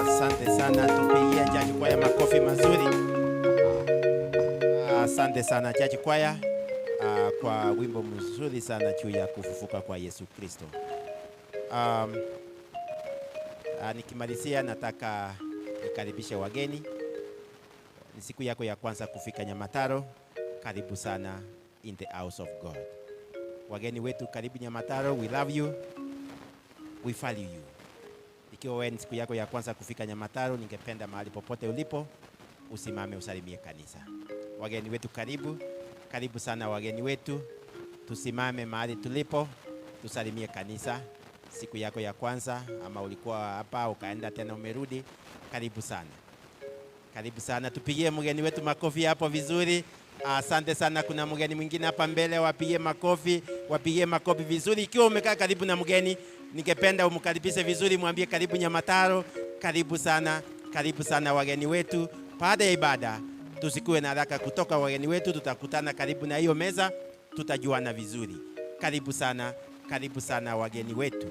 Asante sana, tupigie Church Choir makofi mazuri. Asante sana Church Choir kwa wimbo mzuri sana juu ya kufufuka kwa Yesu Kristo. Nikimalizia nataka nikaribishe wageni. Ni siku yako ya kwanza kufika Nyamataro, karibu sana in the house of God. Wageni wetu, karibu Nyamataro, we love you, we value you. Ikiwa wewe ni siku yako ya kwanza kufika Nyamataro, ningependa mahali popote ulipo usimame usalimie kanisa. Wageni wetu karibu, karibu sana wageni wetu. Tusimame mahali tulipo, tusalimie kanisa. Siku yako ya kwanza ama ulikuwa hapa ukaenda tena umerudi, karibu sana. Karibu sana, tupigie mgeni wetu makofi hapo vizuri. Asante sana. Kuna mgeni mwingine hapa mbele, wapigie makofi, wapigie makofi vizuri. Ikiwa umekaa karibu na mgeni, ningependa umkaribishe vizuri, mwambie karibu Nyamataro, karibu sana, karibu sana wageni wetu. Baada ya ibada, tusikuwe na haraka kutoka wageni wetu, tutakutana karibu na hiyo meza, tutajuana vizuri. Karibu sana, karibu sana wageni wetu.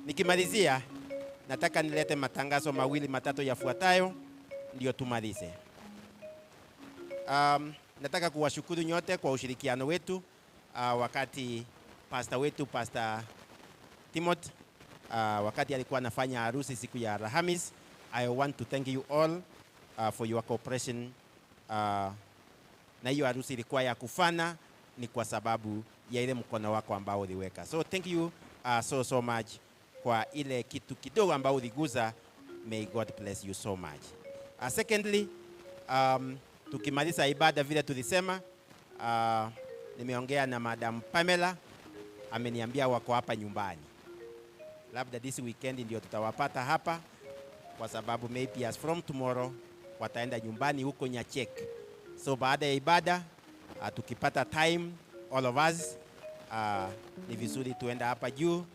Nikimalizia nataka nilete matangazo mawili matatu yafuatayo ndio tumalize. Nataka kuwashukuru nyote kwa ushirikiano wetu wakati pastor wetu Pastor Timothy wakati alikuwa anafanya harusi siku ya Alhamis. I want to thank you all for your cooperation. Na hiyo harusi ilikuwa ya kufana ni kwa sababu ya ile mkono wako ambao uliweka. So thank you so so much kwa ile kitu kidogo ambao uliguza. May God bless you so much. Secondly, tukimaliza ibada vile tulisema, nimeongea na Madam Pamela, ameniambia wako hapa nyumbani. Labda this weekend ndio tutawapata hapa, kwa sababu maybe as from tomorrow wataenda nyumbani huko Nyachek. So baada ya ibada tukipata time all of us, ni vizuri tuenda hapa juu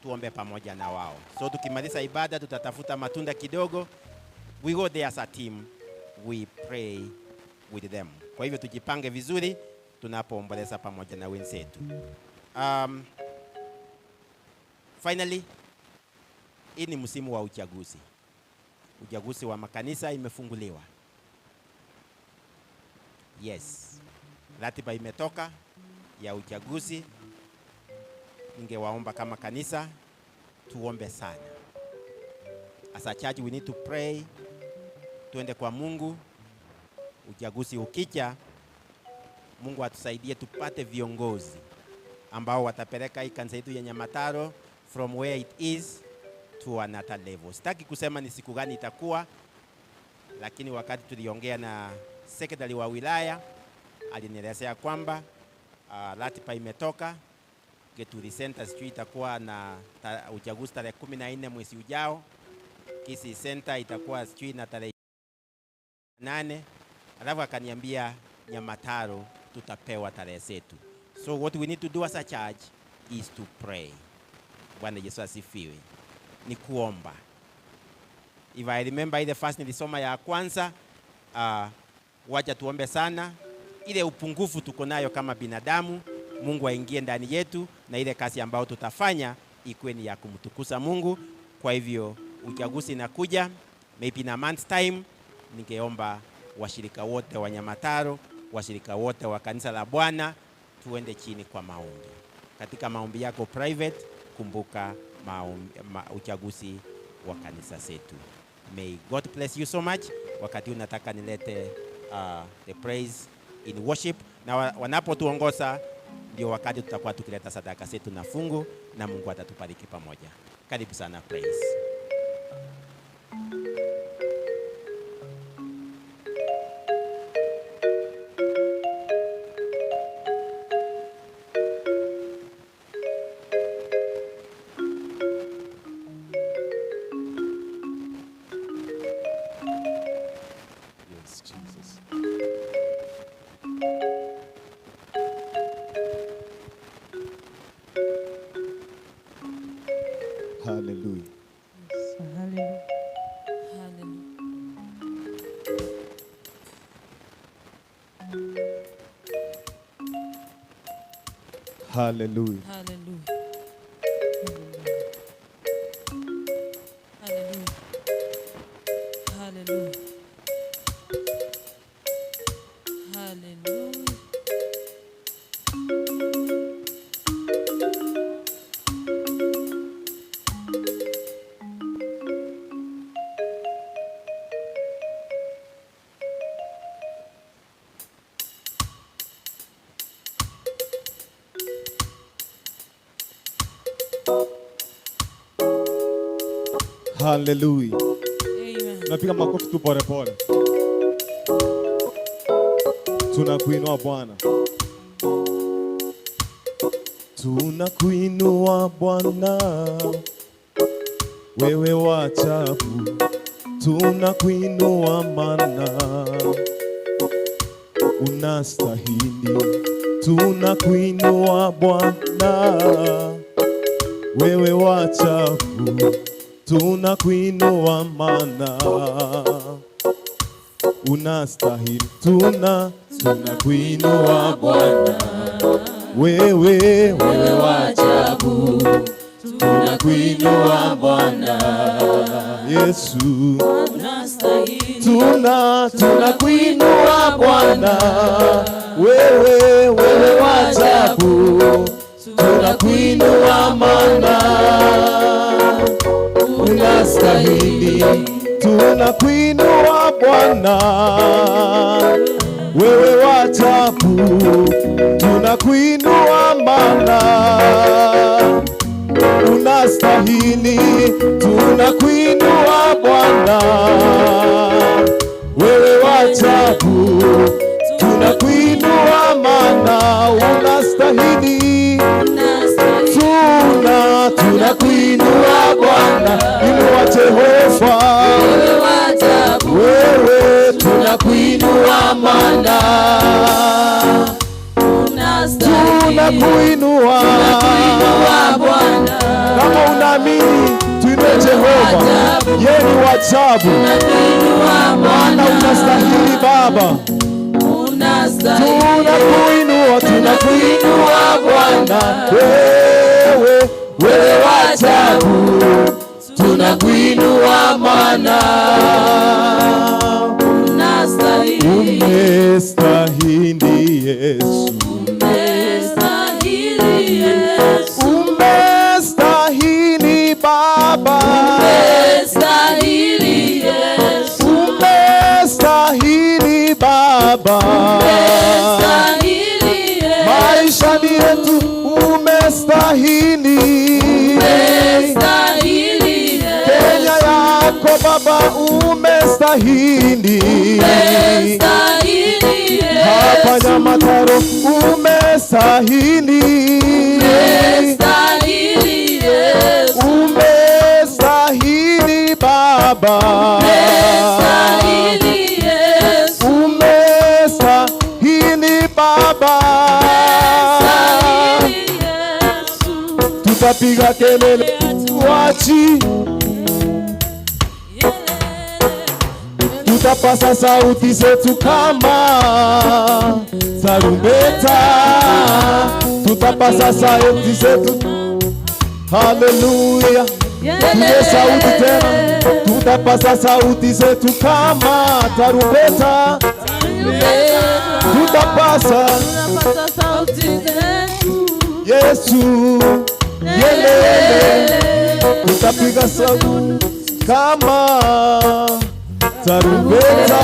tuombe pamoja na wao. So tukimaliza ibada tutatafuta matunda kidogo, we go there as a team, we pray with them. Kwa hivyo tujipange vizuri tunapoomboleza pamoja na wenzetu. Finally, hii ni msimu wa uchaguzi. Uchaguzi wa makanisa imefunguliwa. Yes, ratiba imetoka ya uchaguzi. Ningewaomba kama kanisa tuombe sana. As a church we need to pray. Tuende kwa Mungu. Uchaguzi ukija, Mungu atusaidie tupate viongozi ambao watapeleka hii kanisa yetu ya Nyamataro from where it is to another level. Sitaki kusema ni siku gani itakuwa, lakini wakati tuliongea na secretary wa wilaya alinielezea kwamba ratiba imetoka. Geturi Center sijui itakuwa na uchaguzi tarehe 14 mwezi ujao. Kisii Center itakuwa sijui na tarehe 8. Alafu akaniambia Nyamataro Tutapewa tarehe zetu. So what we need to do as a church is to pray. Bwana Yesu asifiwe. Ni kuomba. If I remember ile fast nilisoma ya kwanza, wacha tuombe sana. Ile upungufu tuko nayo kama binadamu, Mungu aingie ndani yetu, na ile kazi ambayo tutafanya ikuwe ni ya kumtukuza Mungu. Kwa hivyo uchaguzi inakuja maybe in a month's time. Ningeomba washirika wote wa Nyamataro, washirika wote wa kanisa la Bwana, tuende chini kwa maombi. Katika maombi yako private, kumbuka uchaguzi wa kanisa zetu. May God bless you so much. Wakati unataka nilete the praise in worship, na wanapotuongoza ndio wakati tutakuwa tukileta sadaka zetu na fungu, na Mungu atatubariki pamoja. Karibu sana praise. Yes, Jesus. Hallelujah. Yes, hallelujah. Hallelujah. Hallelujah. Hallelujah. Hallelujah. Hallelujah. Hallelujah. Hallelujah. Amen. Tunapiga makofi tu pole pole. Tunakuinua Bwana. Tunakuinua Bwana, wewe wa ajabu. Tunakuinua maana unastahili. Tunakuinua Bwana, wewe wa ajabu. Tunakuinua maana unastahili. Tunakuinua Bwana, wewe wa ajabu. Tunakuinua Bwana, Yesu. Unastahili. Tunakuinua Bwana, wewe wa ajabu. Tunakuinua maana unastahili. Tunakuinua Bwana, wewe wa ajabu. Tunakuinua maana unastahili. Tunakuinua Bwana, wewe wa ajabu. Tunakuinua maana unastahili. Tunakuinua Bwana, inua Jehova, Wewe wa ajabu. Wewe tunakuinua maana Unastahili. Tunakuinua. Tunakuinua Bwana. Kama unaamini, tuinue Jehova, yeye ni wa ajabu, Tunakuinua maana Bwana. Unastahili Baba. Unastahili. Tunakuinua, tunakuinua Bwana, wewe wa ajabu. Tunakuinua maana Unastahili. Umestahili Yesu, Umestahili Yesu. Umestahili Baba, Umestahili Yesu. Umestahili Baba, Umestahili Yesu. Maishani yetu umestahili. Umestahili Yesu. Kenya yako Baba umestahili. Umestahili Hapa Yesu. Nyamataro umestahili. Umestahili Yesu. Umestahili Baba. Umestahili Yesu. Umestahili Baba. Tutapiga kelele wachi, tutapasa sauti zetu kama tarumbeta, tutapasa sauti zetu. Haleluya, tupige sauti tena, tutapasa sauti zetu kama tarumbeta, tutapasa Tunapasa sauti zetu. Yesu yelele, tutapiga sauti kama tarumbeta.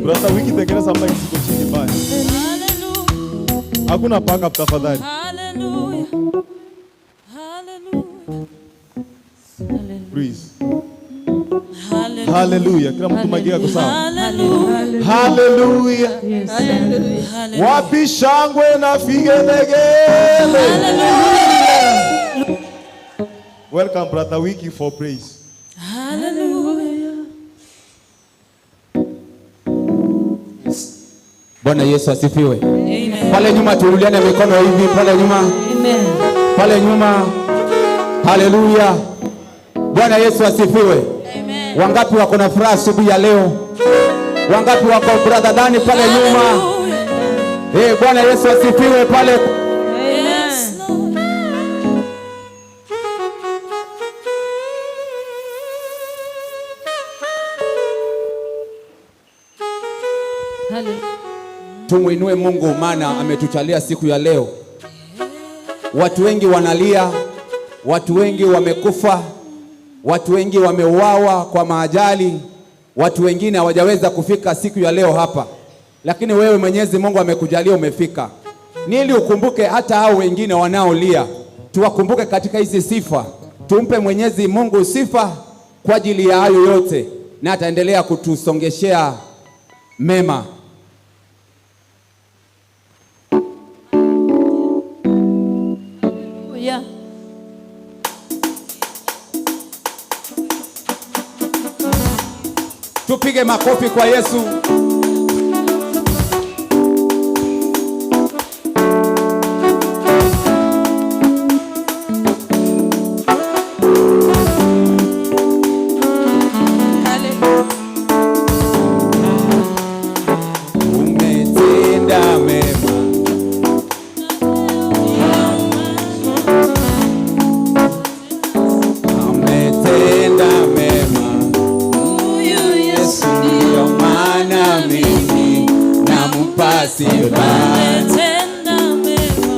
Brother Wiki, tengeneza mic ziko chini baya. Hallelujah. Hakuna backup tafadhali. Hallelujah. Hallelujah. Please. Hallelujah. Hallelujah. Kila mtu mic yako sawa. Hallelujah. Hallelujah. Yes. Hallelujah. Wapi shangwe na vigelegele? Welcome, Brother Wiki, for praise. Hallelujah. Bwana Yesu asifiwe. Amen. Pale nyuma turudiane mikono hivi, pale nyuma, Amen. pale nyuma. Haleluya. Bwana Yesu asifiwe. Amen. Wangapi wako na furaha asubuhi ya leo? Wangapi wako brother Dani pale nyuma? Hallelujah. Eh, Bwana Yesu asifiwe pale. Yes, Lord. Hallelujah. Tumuinue Mungu maana ametuchalia siku ya leo. Watu wengi wanalia, watu wengi wamekufa, watu wengi wameuawa kwa maajali, watu wengine hawajaweza kufika siku ya leo hapa, lakini wewe Mwenyezi Mungu amekujalia umefika. Nili ukumbuke hata hao wengine wanaolia, tuwakumbuke katika hizi sifa. Tumpe Mwenyezi Mungu sifa kwa ajili ya hayo yote, na ataendelea kutusongeshea mema. Hallelujah. Tupige makofi kwa Yesu. Hallelujah. Umetenda mema, ametenda mema, Huyu Yesu ndiyo maana mimi nampa sifa. ametenda mema.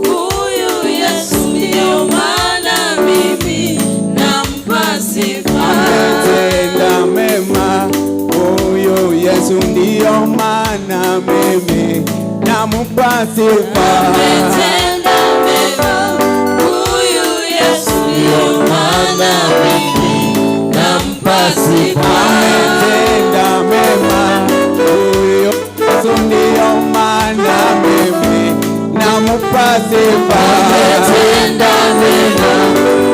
Huyu Yesu ndiyo maana mimi nampa sifa. Ametenda mema, huyu Yesu ndiyo maana mimi nampa sifa. Ametenda mema. Huyu Yesu ndiyo maana mimi nampa sifa. Ametenda mema, huyu Yesu ndiyo maana mimi nampa sifa. Ametenda mema.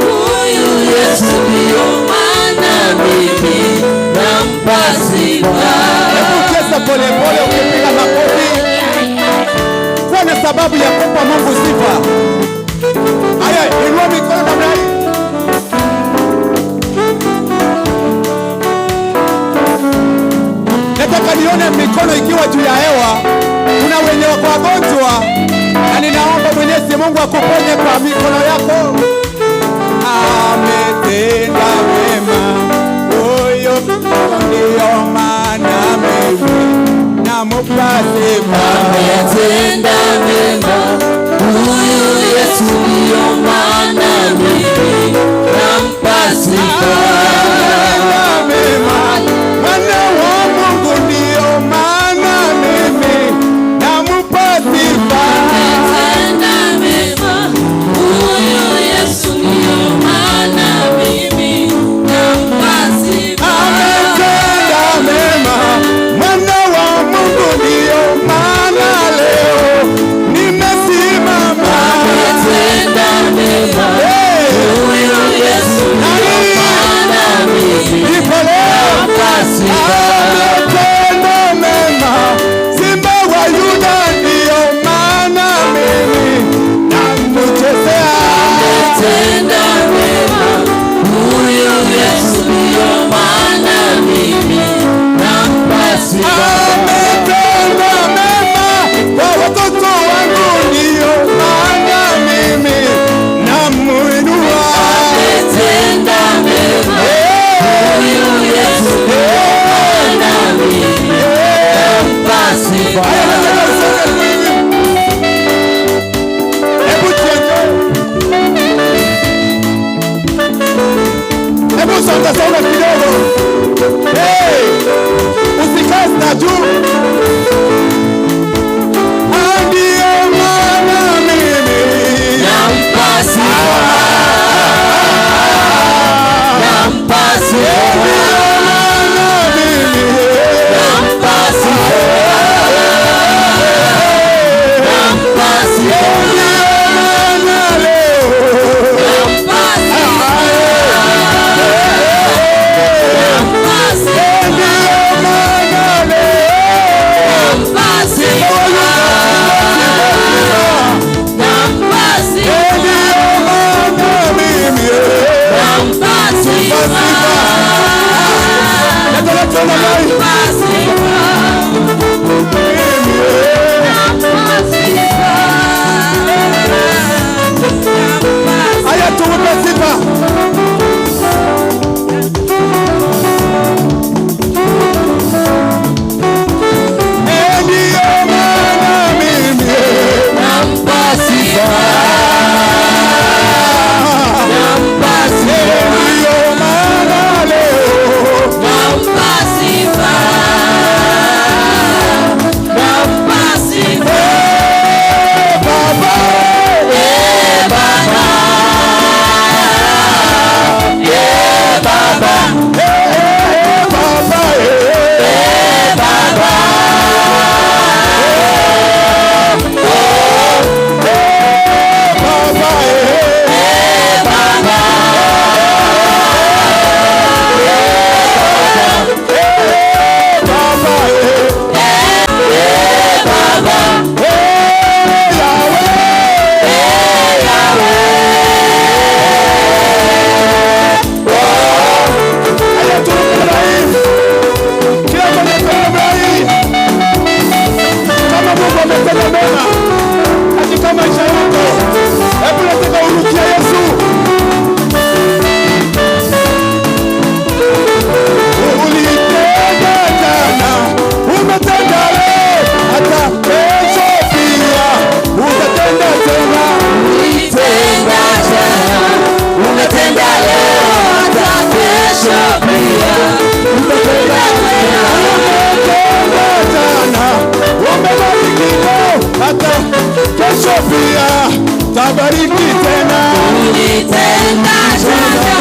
Huyu Yesu ndiyo maana mimi nampa sifa. Hebu cheza polepole ukipiga makofi. Kuwa na sababu ya kumpa Mungu sifa. Haya, inua mikono namna hii. Nataka nione mikono ikiwa juu ya hewa. Kuna wenye wako wagonjwa, na ninaomba Mwenyezi Mungu akuponye kwa mikono yako. Ametenda mema, huyo ndiyo maana mimi namupa sifa. Ametenda mema. Huyu Yesu ndiyo maana mimi nampa sifa. Ametenda mema, mwana wa Mungu ndiyo maana mimi namupa sifa. Ametenda mema. Huyu Yesu ndiyo maana mimi nampa sifa. Ametenda mema, mwana wa Mungu ndiyo maana leo Utabariki tena. Ulitenda jana,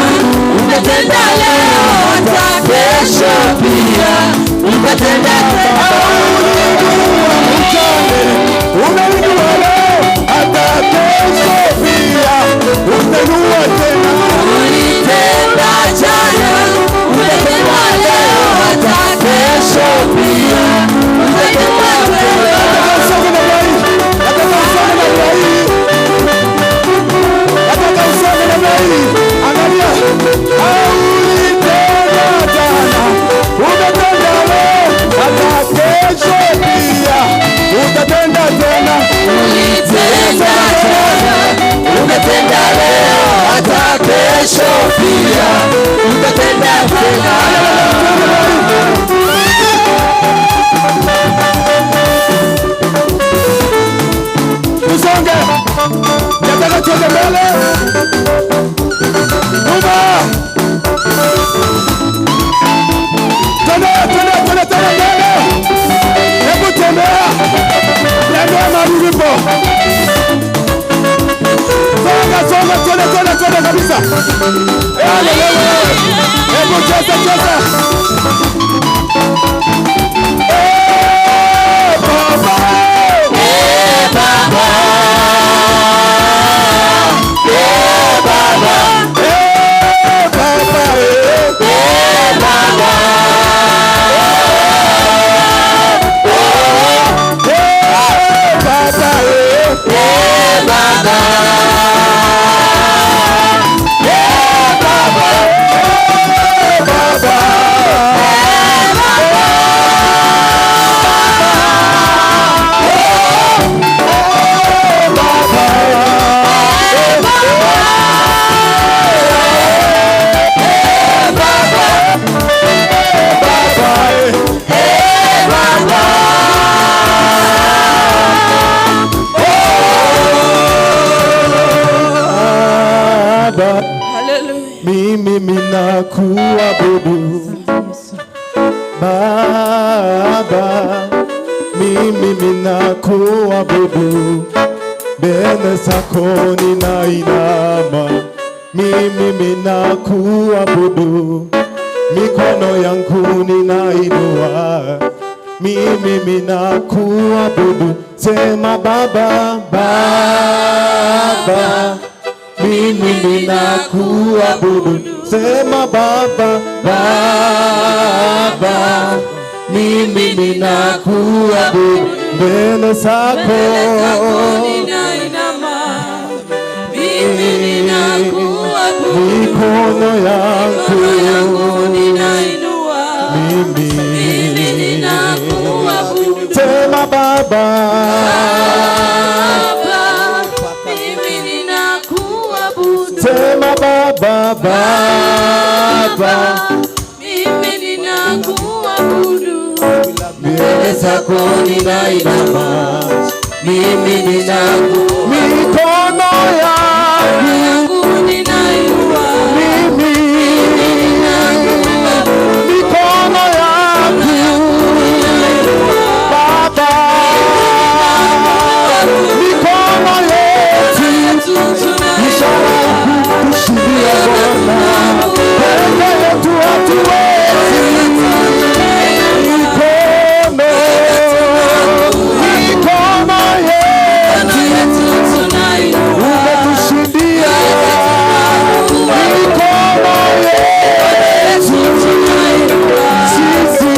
utatenda leo, hata kesho pia utatenda tena. Unainua leo, hata kesho pia utainua tena. Ulitenda jana, utatenda leo, hata kesho pia utatenda tena. Nataka usonge namna hii. Nataka usonge namna hii. Nataka usonge namna hii. Angalia. Ulitenda jana, utatenda leo, hata kesho pia utatenda tena. Ulitenda jana, utatenda leo, hata kesho pia utatenda tena. Tusonge. Nataka tuende mbele. Nyuma. Twende, twende, twende, twende mbele. Hebu tembea. Tembea mahali ulipo. Songa, songa, twende, twende, twende kabisa. Haleluya. Hebu cheza, cheza. Eh, Baba. Eh, Baba. Eh, Baba. Eh, Baba, eh. Eh, Baba. Eh, Baba, eh. Eh, Baba. Eh, Baba. Eh, Baba. Baba, Hallelujah. mimi ninakuabudu Baba, mimi ninakuabudu, mbele zako ninainama, mimi ninakuabudu, mikono yangu ninainua, mimi ninakuabudu. Sema Baba, Baba, mimi ninakuabudu. Sema Baba, Baba, mimi ninakuabudu mbele zako, Mbele zako ninainama, mimi ninakuabudu. Mikono Mikono yangu yangu ninainua, mimi, mimi ninakuabudu. Sema Baba, Baba, mimi ninakuabudu. Sema Baba, Baba, Mimi ninakuabudu. Mbele zako ninainama, mimi ninakuabudu. Mikono yangu Yangu ninainua, mimi, ninakuabudu. Mikono yangu Baba, mikono yetu ishara ya kukushindia Bwana, peke yetu hatuwezi. Mikono, mikono yetu umetushindia, mikono yetu sisi.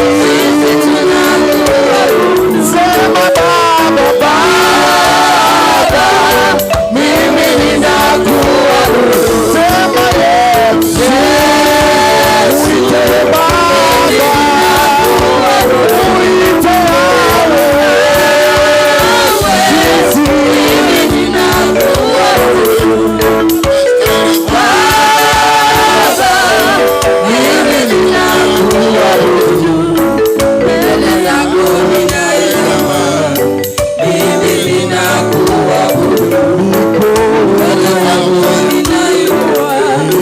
Sema Baba, Baba, mimi ninakuabudu. Sema Yesu, uite Baba, uite Yahweh. Sisi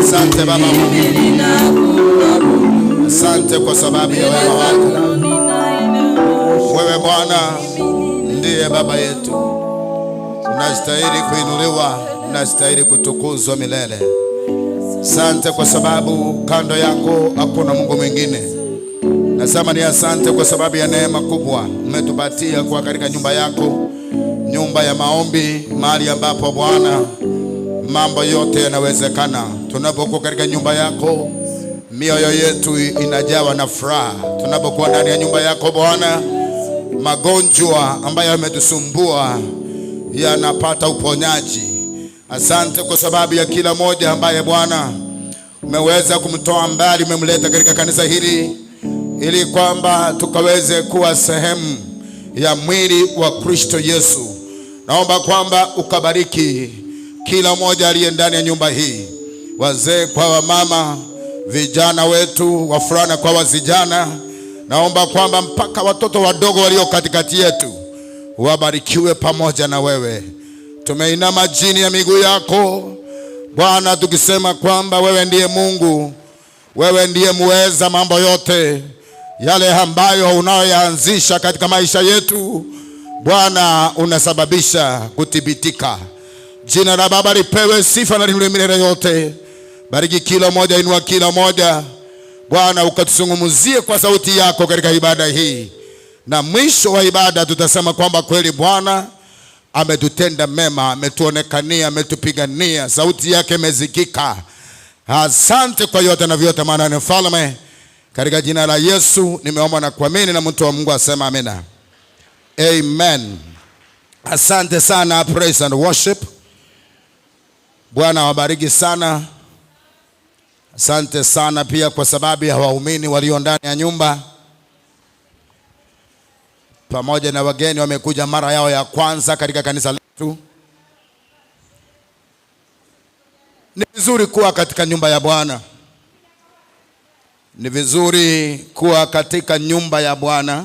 Asante Baba Mungu, asante kwa sababu ya wema wako. Wewe Bwana ndiye baba yetu. Unajua Unastahili kuinuliwa, unastahili kutukuzwa milele. Asante kwa sababu kando yako hakuna Mungu mwingine. Nasema ni asante kwa sababu ya neema kubwa umetupatia kwa katika nyumba yako, nyumba ya maombi, mahali ambapo Bwana mambo yote yanawezekana. Tunapokuwa katika nyumba yako, mioyo yetu inajawa na furaha. Tunapokuwa ndani ya nyumba yako Bwana, magonjwa ambayo yametusumbua yanapata uponyaji. Asante kwa sababu ya kila moja ambaye Bwana umeweza kumtoa mbali, umemleta katika kanisa hili ili kwamba tukaweze kuwa sehemu ya mwili wa Kristo Yesu. Naomba kwamba ukabariki kila mmoja aliye ndani ya nyumba hii, wazee kwa wamama, vijana wetu, wavulana kwa wasichana. Naomba kwamba mpaka watoto wadogo walio katikati yetu wabarikiwe pamoja na wewe. Tumeinama chini ya miguu yako Bwana, tukisema kwamba wewe ndiye Mungu, wewe ndiye muweza mambo yote. Yale ambayo unayoyaanzisha katika maisha yetu Bwana, unasababisha kuthibitika. Jina la Baba lipewe sifa na liinuliwe milele yote. Bariki kila moja, inua kila moja Bwana, ukatuzungumzie kwa sauti yako katika ibada hii, na mwisho wa ibada tutasema kwamba kweli Bwana ametutenda mema, ametuonekania, ametupigania, sauti yake imezikika. Asante kwa yote na vyote, maana ni mfalme. Katika jina la Yesu nimeomba na kuamini, na mtu wa Mungu asema amina. Amen. Asante sana praise and worship. Bwana awabariki sana. Asante sana pia kwa sababu ya waumini walio ndani ya nyumba pamoja na wageni wamekuja mara yao ya kwanza katika kanisa letu. Ni vizuri kuwa katika nyumba ya Bwana. Ni vizuri kuwa katika nyumba ya Bwana,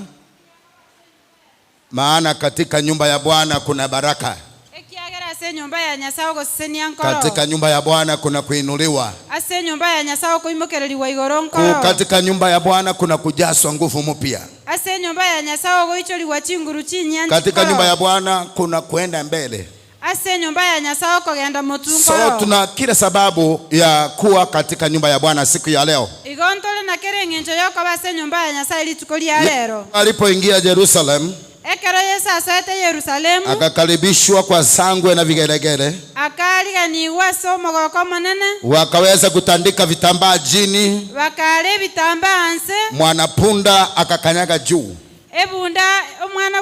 maana katika nyumba ya Bwana kuna baraka. Ekiagera ase enyomba ya Nyasaye ogosesenia nkoro. Katika nyumba ya Bwana kuna kuinuliwa. Ase enyomba ya Nyasaye okoimokereriwa igoro nkoro. Katika nyumba ya Bwana kuna kujaswa nguvu mpya. Ase enyomba ya Nyasaye ogoichoriwa chinguru chinyanchi. Katika nyumba ya Bwana kuna kuenda mbele. Ase enyomba ya Nyasaye okogenda motu So nkoro. tuna kila sababu ya kuwa katika nyumba ya Bwana siku ya leo. Igo ntore na kere eng'encho yokoba ase enyomba ya Nyasaye rituko ria rero. Alipoingia Jerusalem, Ekero Yesu asoete Yerusalemu, akakaribishwa kwa sangwe na vigelegele. Akariganiwa ase omogoko monene. Wakaweza kutandika vitambaa chini, Bakara ebitambaa anse. Mwanapunda akakanyaga juu. Ebunda omwana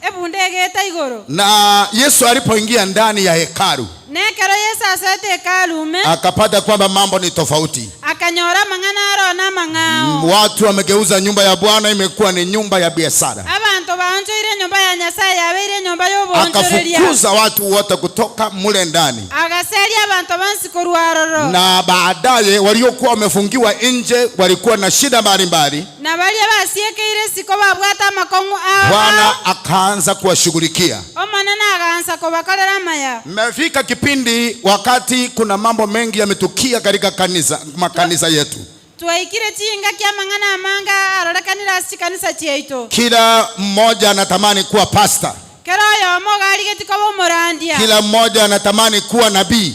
ebunda egeta igoro. Na Yesu alipoingia ndani ya hekalu, Nekero Yesu asoete hekalu ume, akapata kwamba mambo ni tofauti. Akanyora mang'ana arona mang'ao. Watu wamegeuza nyumba ya Bwana imekuwa ni nyumba ya biashara. Abantu baonchoire nyumba ya Nyasaye yabeire nyumba y'obonchoreria. Akafukuza watu wote kutoka mule ndani. Agaseria abantu bonsi korwa aroro. Na baadaye waliokuwa wamefungiwa nje walikuwa na shida mbalimbali. Na baria basiekeire siko babwata makong'u ao. Bwana akaanza kuwashughulikia. Omonene akaanza kubakorera amaya. Mmefika kipindi wakati kuna mambo mengi yametukia katika kanisa, makanisa yetu. Twaikire chinga kia mang'ana amanga arorekanira ase chikanisa chiaito. Kila mmoja anatamani kuwa pastor. Kero oyomo ogarigeti koba omorandia. Kila mmoja anatamani kuwa nabii.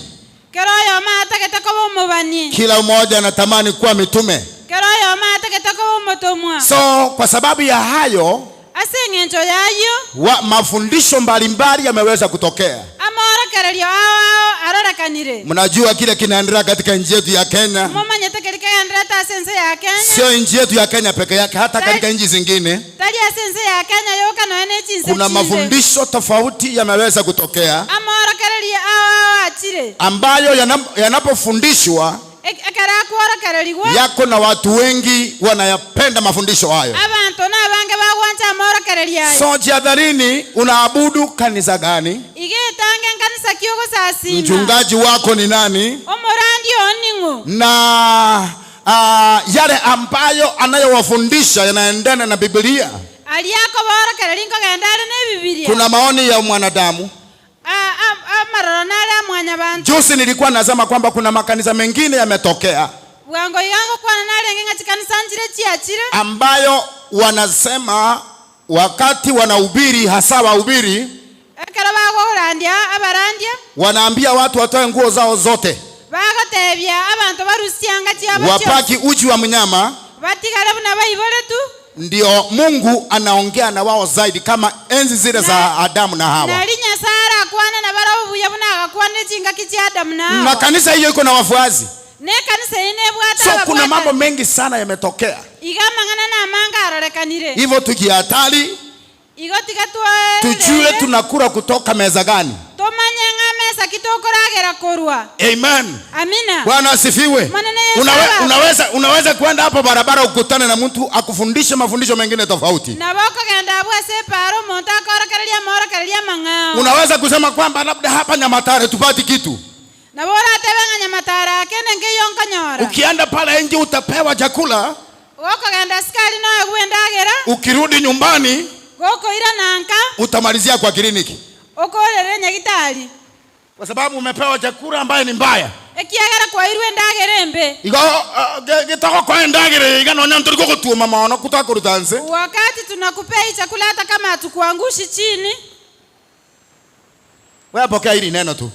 Kero oyomo atagete koba omobani. Kila mmoja anatamani kuwa mitume. Kero oyomo atagete koba omotomwa. So kwa sababu ya hayo, ase eng'encho yayo, mafundisho mbalimbali yameweza kutokea. Amorokererio ao arorekanire. Mnajua kile kinaendelea katika nchi yetu ya Kenya. Mumanyete kile kinaendelea ase ense ya Kenya. Sio nchi yetu ya Kenya peke yake, hata katika nchi zingine. Tari ase ense ya Kenya yoka noene chinse Kuna chinde. mafundisho tofauti yameweza kutokea, Amorokererio ao achire, ambayo yanapofundishwa ekera kuorokereriwa, yako na watu wengi wanayapenda mafundisho hayo. Abantu nabange bagwancha amorokererio ayo. So jihadharini, unaabudu kanisa gani? Igetange kanisa kiogosasima. Mchungaji wako ni nani? Omorandi oning'o. Na yale ambayo anayowafundisha yanaendana na Biblia. Aliako borokereria nkogenda are na Biblia. Kuna maoni ya mwanadamu. Amaroro nare amwanyabantu. Juzi nilikuwa nasema kwamba kuna makanisa mengine yametokea, Bwango igango kwana narenge ng'a chikanisa nchire chiachire, ambayo wanasema wakati wanahubiri, hasa wahubiri, ekero bagorandia Abarandia Wanaambia watu watoe nguo zao zote, bagotebia abantu barusianga chiabo wapaki uchi wa mnyama, batigare buna baiboretu. Ndio Mungu anaongea na wao zaidi kama enzi zile za Adamu na Hawa. Nari Nyasaye arakwana na barabo buya buna agakwana chingaki chia Adamu na Na Hawa. kanisa hiyo iko na wafuasi. Ne kanisa ine bwata. So kuna mambo mengi sana yametokea. Iga mang'ana na amanga arorekanire. Hivyo tujihatari, Igo tiga twa tujue tunakula kutoka meza gani. Tomanye ng'a mesa kitokoragera korwa. Amen. Amina. Bwana asifiwe. Maneno ya Yesu. Unaweza kwenda hapo barabara ukutane na mtu akufundishe mafundisho mengine tofauti. Nabo okogenda abwo ase epara omonto akorokereria amorokereria amang'ao. Unaweza kusema kwamba labda hapa Nyamatare tupati kitu. Nabo oratebe ng'a Nyamatare akende nkeiyo nkonyora. Ukienda pale nje utapewa chakula, Gokogenda asikari noe gwendagera. Ukirudi nyumbani Gokoira nanka. utamalizia kwa kliniki. Okorere nyagitari. Kwa sababu umepewa chakula ambaye ni mbaya. Ekiagera kwairwe endagera embe. Igo gitoko kwa endagera iga nonya nturiko gotuma maono kutakuruta nse. Wakati tunakupea hii chakula hata kama hatukuangushi chini. Wewe pokea hili neno tu.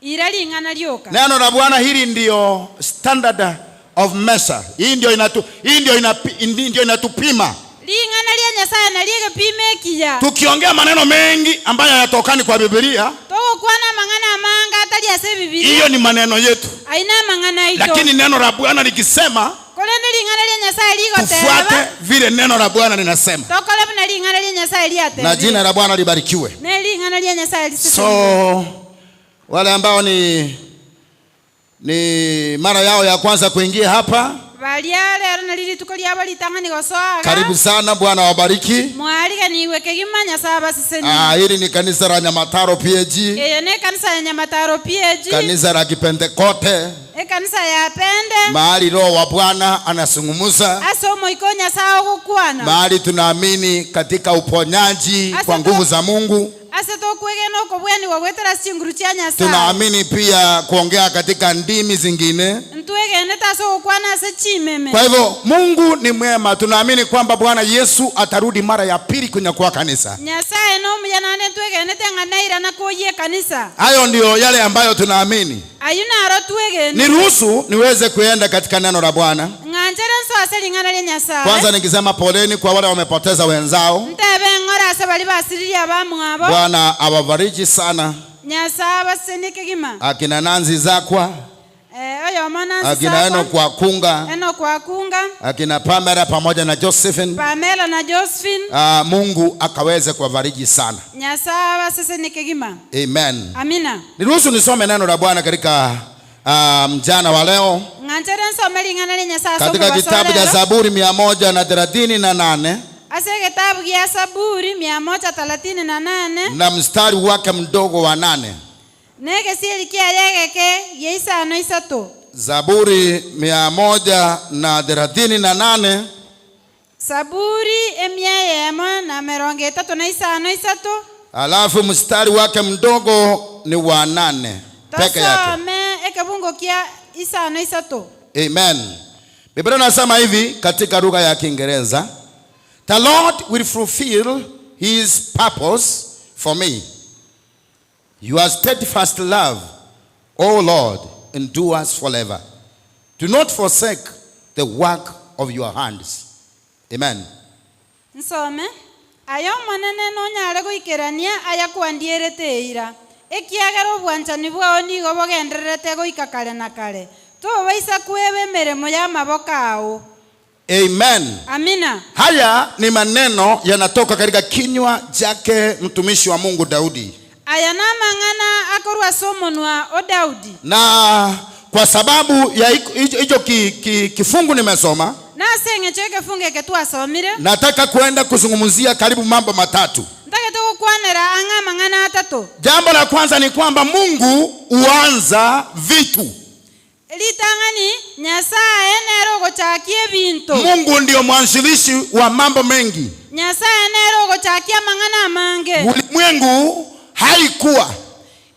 Ira ling'ana lyoka. Neno la Bwana hili ndio standard of measure. Hii ndio inatu, hii ndio inapi, ndio inatupima. Ling'ana lya Nyasaye na lyegepima ekiya. Tukiongea maneno mengi ambayo hayatokani kwa Biblia, Togokwana mang'ana amanga atari ase Biblia. Hiyo ni maneno yetu. Aina mang'ana ito. Lakini neno la Bwana likisema, Kolende ling'ana lya Nyasaye ligoteba. Tufuate vile neno la Bwana linasema. Tokole buna ling'ana lya Nyasaye lyateba. Na jina la Bwana libarikiwe. Ne ling'ana lya Nyasaye lisese. So wale ambao ni mara yao ya kwanza kuingia hapa, Balia lero na lili tuko lyabo litang'ani gosoaga. Karibu sana, Bwana wabariki. Mwariga niwe kegima Nyasaye abaseseni. Hili ni kanisa la Nyamataro PAG. Eyo ne kanisa ya Nyamataro PAG. Kanisa la Kipentekote. E kanisa ya Pende. Mahali Roho wa Bwana anazungumza. Asomo iko Nyasaye ogokwana. Mahali tunaamini katika uponyaji kwa nguvu za Mungu. Ase tokwegena okobweni gwagwetera chinguru chia Nyasaye. Tunaamini pia kuongea katika ndimi zingine. Ntwegene taso gokwana ase chimeme. Kwa hivyo Mungu ni mwema. Tunaamini kwamba Bwana Yesu atarudi mara ya pili kunyakua kanisa. Nyasaye no muyanane twegene teng'anaira na koyie kanisa. Hayo ndio yale ambayo tunaamini. Ayuna aro twegene. Niruhusu niweze kuenda katika neno la Bwana. Ng'anjere nso ase ling'ana lya Nyasaye. Kwanza nikisema poleni kwa wale wamepoteza wenzao. Ntebe ng'ora ase bali basiriria abamwabo. Bwana awabariki sana. Nyasaye abaseneke gima. Akina Nanzi Zakwa. Oyo mwana Akina Zakwa. Eno kwa Kunga. Eno kwa Kunga. Akina Pamela pamoja na Josephine. Pamela na Josephine. Mungu akaweze kuwabariki sana. Nyasaye abaseneke gima. Amen. Amina. Niruhusu nisome neno la Bwana katika mjana wa leo. Ng'anjere nsome ling'ana lya Nyasaye Katika kitabu cha Zaburi 138. Ase kitabu kia Zaburi 138. Na mstari wake mdogo wa 8. Nege sieli kia yegeke yeisano isato. Zaburi 138. Zaburi emia yemo na mirongo itatu na isano isato. Alafu mstari wake mdogo ni wa 8 peke yake. Tusome ekebungo kia isano isato. Amen. Biblia inasema hivi katika lugha ya Kiingereza: The Lord will fulfill his purpose for me. Your steadfast love, O Lord, endures forever. Do not forsake the work of your hands. Amen. Nsome ayo monene nonyare goikerania aya kwandierete eira. Ekiagera obwanchani bwao nigo bogendererete goika kare na kare. Tobaisa kweba emeremo ya maboko ao. Amen. Amina. Haya ni maneno yanatoka katika kinywa chake mtumishi wa Mungu Daudi. Aya na mang'ana akorwa somonwa o Daudi. Na kwa sababu ya hicho kifungu nimesoma, Na senge cheke funge ke twasomire. Nataka kuenda kuzungumzia karibu mambo matatu. Nataka tukukwanera anga mang'ana atatu. Jambo la kwanza ni kwamba Mungu huanza vitu. Litang'ani Nyasaye nero gochakie binto. Mungu ndio mwanzilishi wa mambo mengi. Nyasaye nero gochakia mang'ana mange. Ulimwengu haikuwa.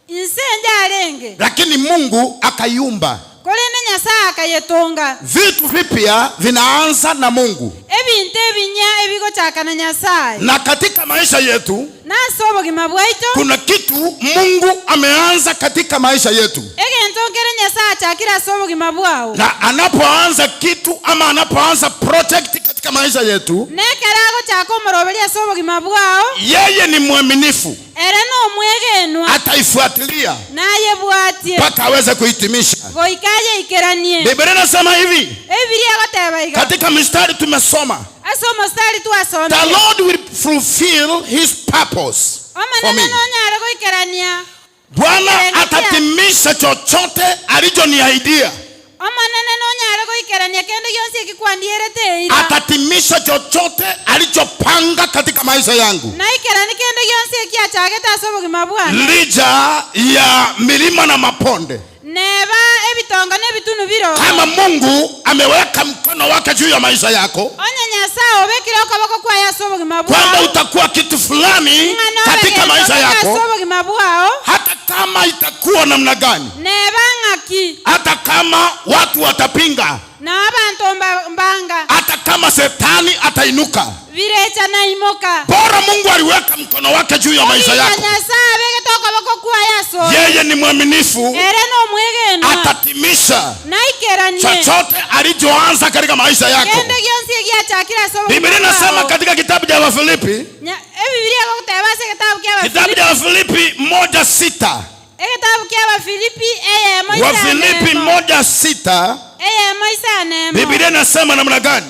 Insenja arenge. Lakini Mungu akaiumba. Kolene Nyasaye akayetonga. Vitu vipya vinaanza na Mungu. Ebintu ebinya ebigochaka na Nyasaye. Na katika maisha yetu Nase obogima bwaito kuna kitu Mungu ameanza katika maisha yetu. Egento nkere Nyasaye achakire ase obogima bwao. Na anapoanza kitu ama anapoanza project katika maisha yetu, Nekere agochaka omoroberi ase obogima bwao, yeye ni mwaminifu, ere nomwegenwa, ataifuatilia naye bwatie mpaka aweze kuhitimisha. goika yeikeranie. Biblia inasema hivi Ebibilia egoteba iga katika mistari tumesoma, ase omostari the twasomire, Lord will fulfill his purpose for omanene me. nonyare goikerania. Bwana atatimisha chochote alichoniahidia. Omanene nonyare goikerania kende gionsi ekikwandierete eira. Atatimisha chochote alichopanga katika maisha yangu. Naikerani kende gionsi ekiachagete ase obogima bwane. Licha ya milima na maponde, Neba ebitongo n'ebitunu biro. kama Mungu ameweka mkono wake juu ya maisha yako Onye Nyasaye obekire okoboko kwaye ase obogima kwamba bwao, utakuwa kitu fulani ng'ana katika maisha ase yako, obogima bwao, hata kama itakuwa namna gani, neba ng'aki hata kama watu watapinga, na abantu mbanga hata kama shetani atainuka, birecha naimoka. bora Mungu aliweka mkono wake juu ya maisha Oginya yako. Nyasaye abegete okoboko kwaye ase Yeye ni mwaminifu, ere nomwegenwa, atatimisha naikeranie chochote alichoanza katika maisha yako. kende gionsi egiachakire ase obogima Biblia inasema bwao. katika kitabu cha Wafilipi, Ebibilia egoteba ase egetabu kia kitabu Abafilipi, cha Wafilipi 1:6, egetabu kia Abafilipi eyemo Wafilipi isanemo, 1:6, eyemo isanemo. Biblia inasema namna gani?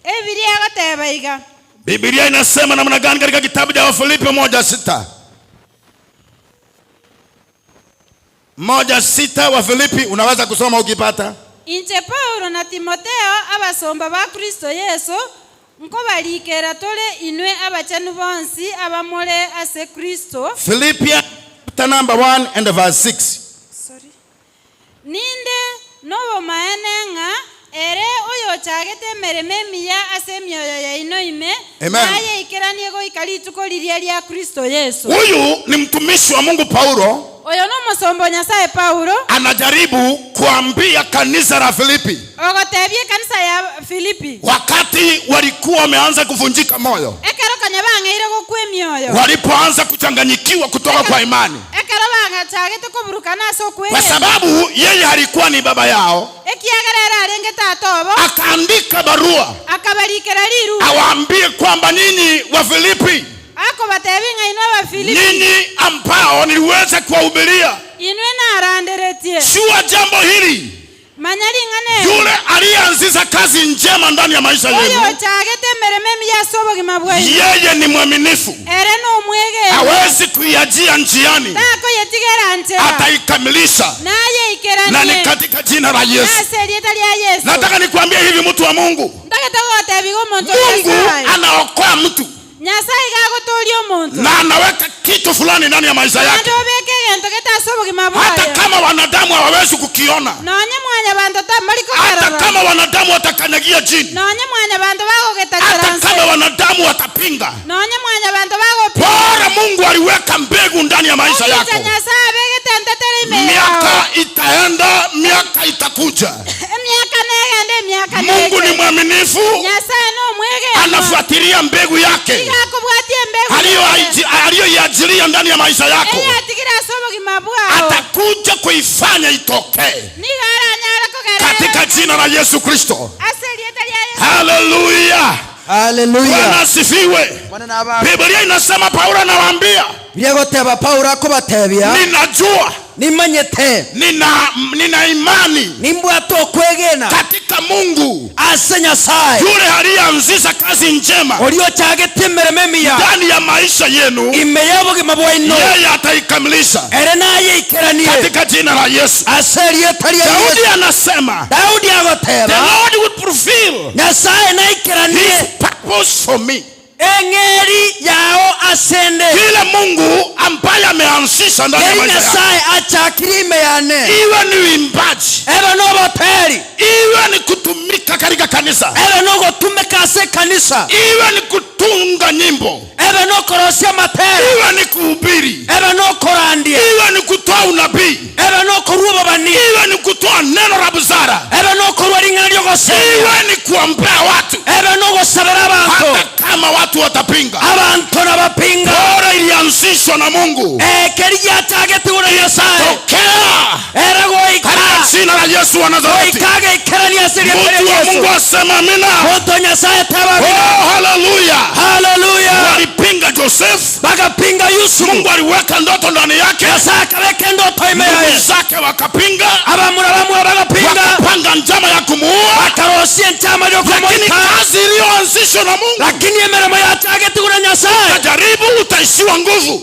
Ebibilia egoteba iga. Biblia inasema namna gani katika kitabu cha Wafilipi 1:6? 1:6 Wafilipi, unaweza kusoma ukipata. Inche Paulo na Timotheo abasomba ba Kristo Yesu nkobalikera tole inwe abachanu bonsi abamole ase Kristo. Philippians chapter number 1 and verse 6. Sorry. Ninde nobomaene ng'a ere oyochagete emeremo emiya ase emioyo yaino ime, Amen. naye ikeranie goika rituko riria ria Kristo Yesu. Huyu ni mtumishi wa Mungu Paulo, Oyo nomosomba Nyasaye Paulo anajaribu kuambia kanisa la Filipi ogotebia ekanisa ya Filipi wakati walikuwa wameanza kuvunjika moyo, ekero konya bang'eire gokwa emioyo, walipoanza kuchanganyikiwa kutoka kwa imani, ekero bang'achagete koburukana ase kwa okwegena, sababu yeye alikuwa ni baba yao. ekiagera ere arenge tata obo, Akaandika barua akabarikera riru awaambie kwamba nyinyi wa Filipi, akobatebi ng'a inwe Abafilipi, nyinyi ambao niliweza kuwahubiria, inwe naranderetie, jua jambo hili, manya ring'ana yule aliyeanzisha kazi njema ndani ya maisha oyo yenu, ochagete emeremo emiya ase obogima bwaino, yeye ni mwaminifu, ere nomwegena, hawezi kuiachia njiani, takoyetigera nchera, ataikamilisha, naye na ni ikeranie katika jina la Yesu. ase erieta ria Yesu. Nataka nikwambie hivi, mtu wa Mungu, Ntagete gotebiga omonto Mungu Nyasaye, anaokoa mtu Nyasaye gagotoria omonto na anaweka kitu fulani ndani ya maisha yake, naende obeke egento gete ase obogima hata bwaye, kama wanadamu hawawezi kukiona, nonye mwanya banto hata tambarikokerora, kama wanadamu watakanyagia chini, nonye mwanya banto hata bagogetacheranse, kama wanadamu watapinga, nonye mwanya banto bagopinga. bora Mungu aliweka mbegu ndani ya maisha Ogicha yako. Nyasaye abegete entetere ime yao, Miaka itaenda, miaka itakuja. emiaka negende emiaka Mungu ni neche. mwaminifu, Nyasaye nomwegenwa, anafuatilia mbegu yake iga akobwatia embegu yaye, aliyoiajilia ndani ya maisha yako, eyatigire ase obogima bwao, atakuja kuifanya itokee nigo aranyare kogerera katika jina la Yesu Kristo. ase erieta ria Yesu. Haleluya, Bwana Haleluya. asifiwe. Bwana na aba Biblia inasema, Paulo anawaambia, Bia goteba Paulo akobatebia, ninajua nimanyete nina imani nimbwate okwegena katika Mungu ase Nyasaye yule aliyeanzisha kazi njema oriochagete emeremo emiya ndani ya maisha yenu, ime ya obogima bwaino, yeye ataikamilisha ere naye ikeranie katika jina la Yesu. ase erieta ria Daudi Yesu. anasema, Daudi the agoteba, Lord will fulfill Nyasaye naikeranie his purpose for me. eng'eri yao asende Kile Mungu ambaye ameanzisha ndani ya eri maisha yako, Nyasaye achakire ime yane, iwe ni uimbaji, ebe noboteri, iwe ni kutumika katika kanisa, ebe nogotumika ase ekanisa, iwe ni kutunga nyimbo, ebe nokorosia matera, iwe ni kuhubiri, ebe nokorandia, iwe ni kutoa unabii, ebe nokorua obobani, iwe ni kutoa neno la busara, wanapinga. Abantu nabapinga. Bora ilianzishwa na Mungu, Keri giachagete na Nyasaye tokea era goika katika jina la Yesu wa Nazareti. Goika gaikerania ase rieta Mtu ria wa Mungu Yesu. asema amina. Moto Nyasaye teba amina. Oh, haleluya! Haleluya. Walipinga Joseph, Bakapinga Yusufu. Mungu aliweka ndoto ndani yake, Nyasaye akabeka endoto ime ndugu yaye. zake wakapinga, Abamura bamwe bagapinga. wakapanga njama ya kumuua, Bakarosia enchama lakini ryokomoika. kazi iliyoanzishwa na Mungu, Lakini emeremo yachagete na Nyasaye. utajaribu utaishiwa nguvu,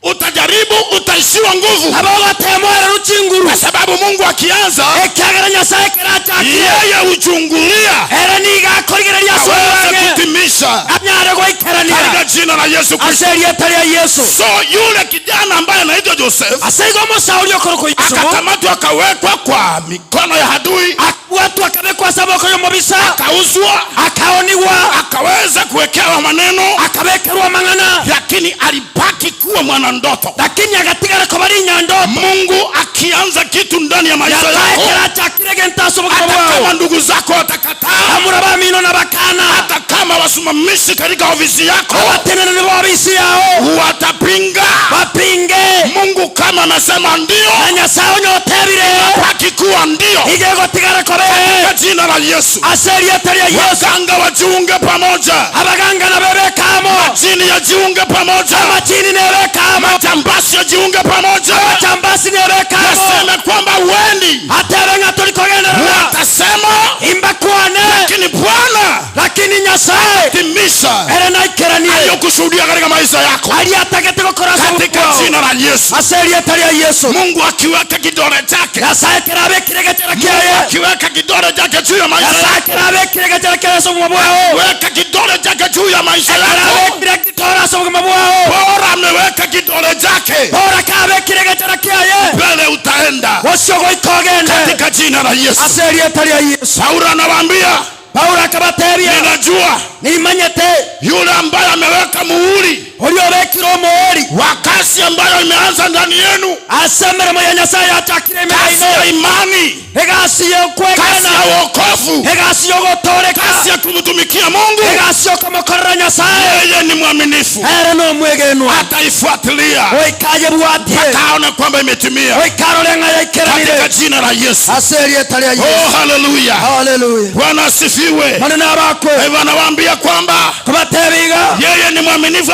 utajaribu utaishiwa nguvu, Abogotemwera ruchinguru. kwa sababu Mungu akianza, Ekiagera Nyasaye kerachakie. yeye huchungulia Era niga akorigereria aweze ase kutimisha anyare goikerania katika jina la Yesu Kristo. ase rieta ria Yesu. So yule kijana ambaye anaitwa Joseph Ase igo omosauri okorokwa Yusufu akakamatwa akawekwa kwa mikono ya adui, akabwatwa akabekwa ase amaboko y'omobisa, akauzwa, akaoniwa, akaweza kuwekewa maneno, akabekerwa amang'ana, lakini alibaki kuwa mwanandoto. Lakini agatigara koba rinyandoto. Mungu akianza kitu ndani ya maisha Nyasaye yako, kerachakire gento ase obogima hata bwao, kama ndugu zako watakataa, abamura bamino nabakana, hata kama wasimamishi katika ofisi yako abateneneri ba obisi yao watapinga, bapinge, Mungu kama anasema ndio, na Nyasaye onyotebire baki kuwa ndio iga egotigara kobe katika jina la Yesu. Ase rieta ria Yesu. Waganga wajiunge pamoja, Abaganga nabebekamo, majini yajiunge pamoja, amachini nebekamo, majambasi yajiunge pamoja, abachambasi nebekamo, waseme kwamba wendi, atebe ng'a torikogenderera, watasema, imbakwane, lakini Bwana lakini Nyasaye timisha ere naikeranie aliyokusudia katika maisha yako aria atagete gokora ase katika obogima jina la Yesu. ase rieta ria Yesu. Mungu akiweka kidole chake, Nyasaye kerabekire gechera Mungu kiaye, akiweka kidole chake juu ya maisha Nyasaye yako, kerabekire gechera kiaye ase obogima bwao, weka kidole chake juu ya maisha yako. kerabekire gitoro ase obogima bwao, Bora ameweka kidole chake bora kabekire gechera kiaye, mbele, utaenda ocio goika ogende katika jina la Yesu. ase rieta ria Yesu. Paulo anawaambia, Paulo akabatebia, ninajua nimanyete yule ambaye ameweka muhuri uria obekire omuhuri wa kazi ambayo imeanza ndani yenu, ase emeremo ya Nyasaye yachakire kazi emeino, ya imani, egasi ya kazi okwegena, ya wokovu, egasi ya ogotoreka, kazi ya kumtumikia Mungu, egasi ya okomokorera Nyasaye, yeye ni mwaminifu, ere nomwegenwa, ataifuatilia oikaye bwatie, mpaka aone kwamba imetimia oikarore ng'a katika yaikeranire jina la Yesu. ase rieta ria Oh, Yesu. haleluya! Haleluya. Bwana asifiwe. Manene abakwe Hivyo anawaambia kwamba kubatebiga yeye ni mwaminifu,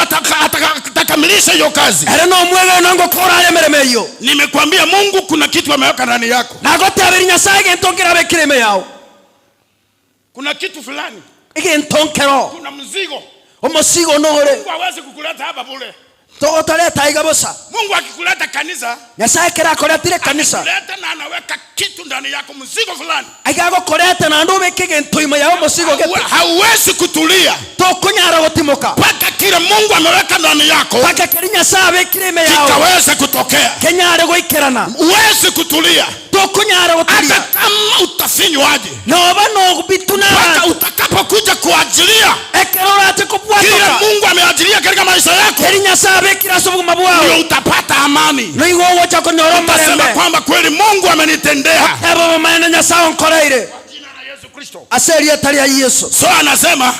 atakamilisha hiyo kazi. ere nomwegenwa ngokora aye emeremo eyo. Nimekwambia Mungu kuna kitu ameweka ndani yako, Nagoteberi Nyasaye gento nkirabekire ime yao, kuna kitu fulani, egento nkero, kuna mzigo. Omosigo nore. Mungu hawezi kukuleta hapa bure. Togotoreta iga bosa. Mungu akikuleta kanisa, Nyasaye kerakoretire kanisa, kuleta na anaweka kitu ndani yako, mzigo fulani. Aigagokorete na ndu ubike gento ime yao, omosigo gete. Hauwezi kutulia Tokonyara gotimoka mpaka kile Mungu ameweka ndani yako mpaka keri Nyasaye abekire ime yao kikaweze kutokea. Kenyare goikerana. Huwezi kutulia Tokonyara hata gotulia kama utafinywaje, noba nogubituna, mpaka utakapokuja kuajilia ekero orache kile kobwatoka Mungu ameajilia katika maisha yako, keri Nyasaye abekire ase obogima bwao, ndio utapata amani. Noigo ogocha konyora Utasema omarembe kwamba kweli Mungu amenitendea ebo bamaene Nyasaye onkoreire jina la Yesu Kristo. Ase rieta ria Yesu. So anasema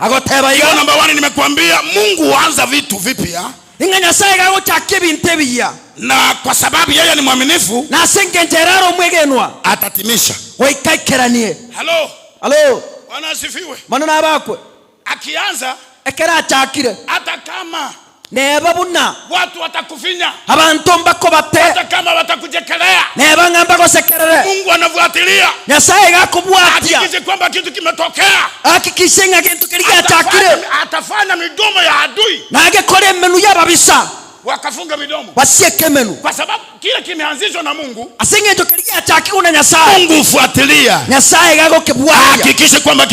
Agoteba hiyo iga namba 1, nimekuambia Mungu huanza vitu vipya, ing'a Nyasaye gagochakia ebinto ebiya, na kwa sababu yeye ni mwaminifu na ase engencho ere are omwegenwa atatimisha. goikaikeranie. Halo, Alo. Bwana asifiwe. Mono nabakwe. Akianza, Ekero achakire, hata kama neba buna watu watakufinya, abantu mbakobate, hata kama watakujekelea, neba ng'a mbagosekerere, Mungu anafuatilia, Nyasaye gakobwatia, hakikishe kwamba kitu kimetokea. Hakikishe ng'a gento keri giachakire. Atafanya midomo ya adui Nagekora emenu y'ababisa wakafunga midomo, basieke emenu, kwa sababu kile kimeanzishwa na Mungu. Ase eng'encho keri giachakirwe na Nyasaye, Mungu hufuatilia, Nyasaye gagokebwatia, hakikishe kwamba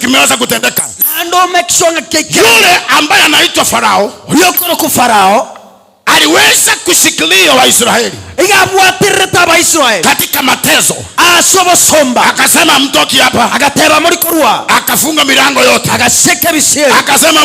kimeweza kutendeka. Naende omake sure ng'a keike. Yule ambaye anaitwa Farao Oria okoroku Farao aliweza kushikilia Waisraeli. Igabwatirĩte Abaisraeli katika mateso. Asobosomba. Akasema mtoki hapa, Agateba muri korwa. Akafunga milango yote, Agaseka ebisieri. Akasema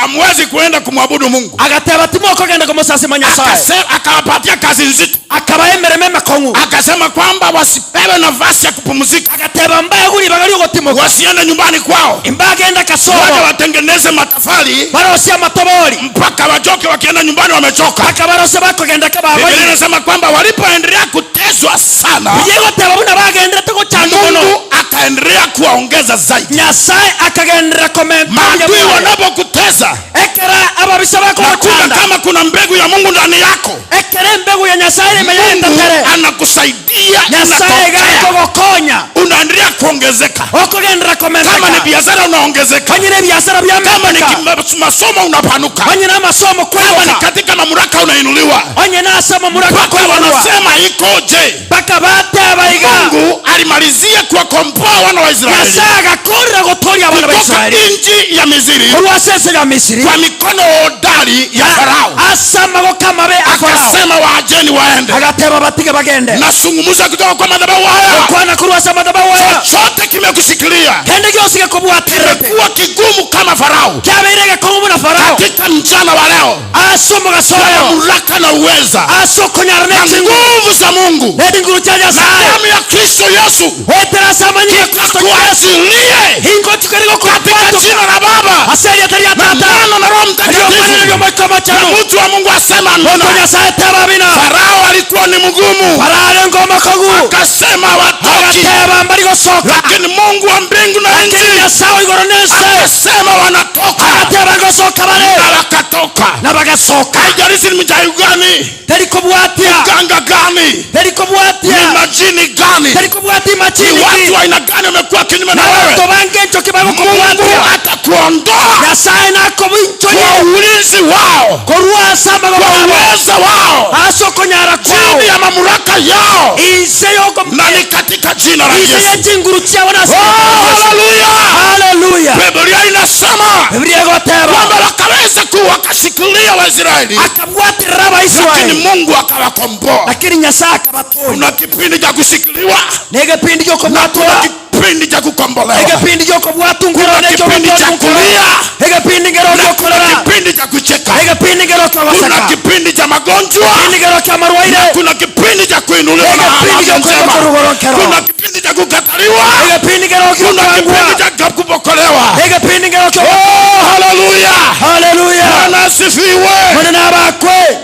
hamwezi kuenda kumwabudu Mungu. Agateba timokogenda komosasima Nyasaye. Akasema, akawapatia kazi nzito, Akabaha emeremo emekong'u. Akasema kwamba wasipewe nafasi ya kupumzika, Agateba mbaye ribaga riogotimoka. Wasiende nyumbani kwao, Imbagenda waje kasobo. watengeneze matafali Barosia matobori. Mpaka wachoke, wakienda nyumbani wamechoka. Mpaka barose bakogenda Biblia kababaire. inasema kwamba walipoendelea kuteswa sana, Yegoteba buna bagenderete gochanda mono. Mungu akaendelea kuwaongeza zaidi. Nyasaye akagenderera komenta. Maadui wanapokutesa Ekera ababisa na kumbe bakogochanda. kama kuna mbegu ya Mungu ndani yako, Ekera embegu ya Nyasaye ime Mungu yaendetere. Anakusaidia, Nyasaye inatokea. gakogokonya. Unaendelea kuongezeka. Okogenderera Kama ni komenteka. biashara unaongezeka, Kanyire ebiasara kama ni byamenteka. masomo unapanuka, Onye n'amasomo kama ni kweyoka. katika mamlaka unainuliwa, Onye n'asoma muraka mpaka kweyorwa. wanasema ikoje? Mpaka bateba iga. Mungu alimalizia kuwakomboa wana wa Israeli Nyasaye agakorera gotoria abana ba kutoka Israeli nchi ya Misri olwasese lya Misiri kwa mikono hodari ya Farao. ase amaboko amabe a Farao. Akasema waacheni waende. Agateba batige bagende. Nazungumza kutoka kwa madhabahu haya, Okwana kurwasa madhabahu aya. Chochote kimekushikilia Kende gyose gekobwaterete kimekuwa kigumu kama Farao, kyabeire gekong'u buna Farao katika mchana wa leo, ase omogaso oyo mamlaka na uweza ase okonyara na n'echinguru nguvu za Mungu n'echinguru kya na Nyasaye damu ya Kristo Yesu wetera ase amanyinga ya Kristo Yesu kitakuachilie hingo tukerigo katika kubwatuka jina la Baba ase erieta ria na Tata Mwana na Roho eryomwana Mtakatifu. ery'Omoika Na Mochenu. mtu wa Mungu asema amina. Oto Nyasaye teba amina. Farao alikuwa ni mgumu, Farao arenga omokogu. Akasema watoki, Agateba mbari gosoka. Lakini Mungu wa mbingu na Lakini nchi Nyasaye igoro n'ense akasema wanatoka, agateba ngosoka bare na wakatoka. Na bagasoka. Haijalishi ni mchawi gani, Teri kobwatia. mganga gani, Teri kobwatia. ni majini gani, Teri kobwatia ni machini watu wa aina gani wamekuwa kinyume na na wewe, bantu bange enchoki Mungu bagokobwatia. atakuondoa Nyasaye nakobinchoye kwa ulinzi wao, korwa ase amagoko kwa abo uweza wao, ase okonyara kwao chini ya mamlaka yao, inse yoko na ni katika jina la inse Yesu. yechinguru chiabo nase. Oh, haleluya! Haleluya. Biblia inasema Biblia egoteba kwamba wakaweza ku wakashikilia Waisraeli, akabwatirira lakini Abaisraeli Mungu akawakomboa. lakini Nyasaye akabatonya. Kuna kipindi cha kushikiliwa Negepindi na kuna gyokobwatwa kipindi cha kukombolewa, egepindi gyokobwatungura kuna kipindi cha kulia egepindi ngero na kuna gyokorora kipindi cha kucheka, egepindi ngero kuna kyogoseka kipindi cha magonjwa, kipindi ngero kya marwaire kuna kipindi cha kuinuliwa na Egepindi afya njema, gyokwerokorogoronkero. Kuna kipindi cha kukataliwa, egepindi ngero kuna kyokangwa kipindi cha kupokolewa. Egepindi ngero kyo. Oh, haleluya! Haleluya. Bwana asifiwe. Mwana abakwe.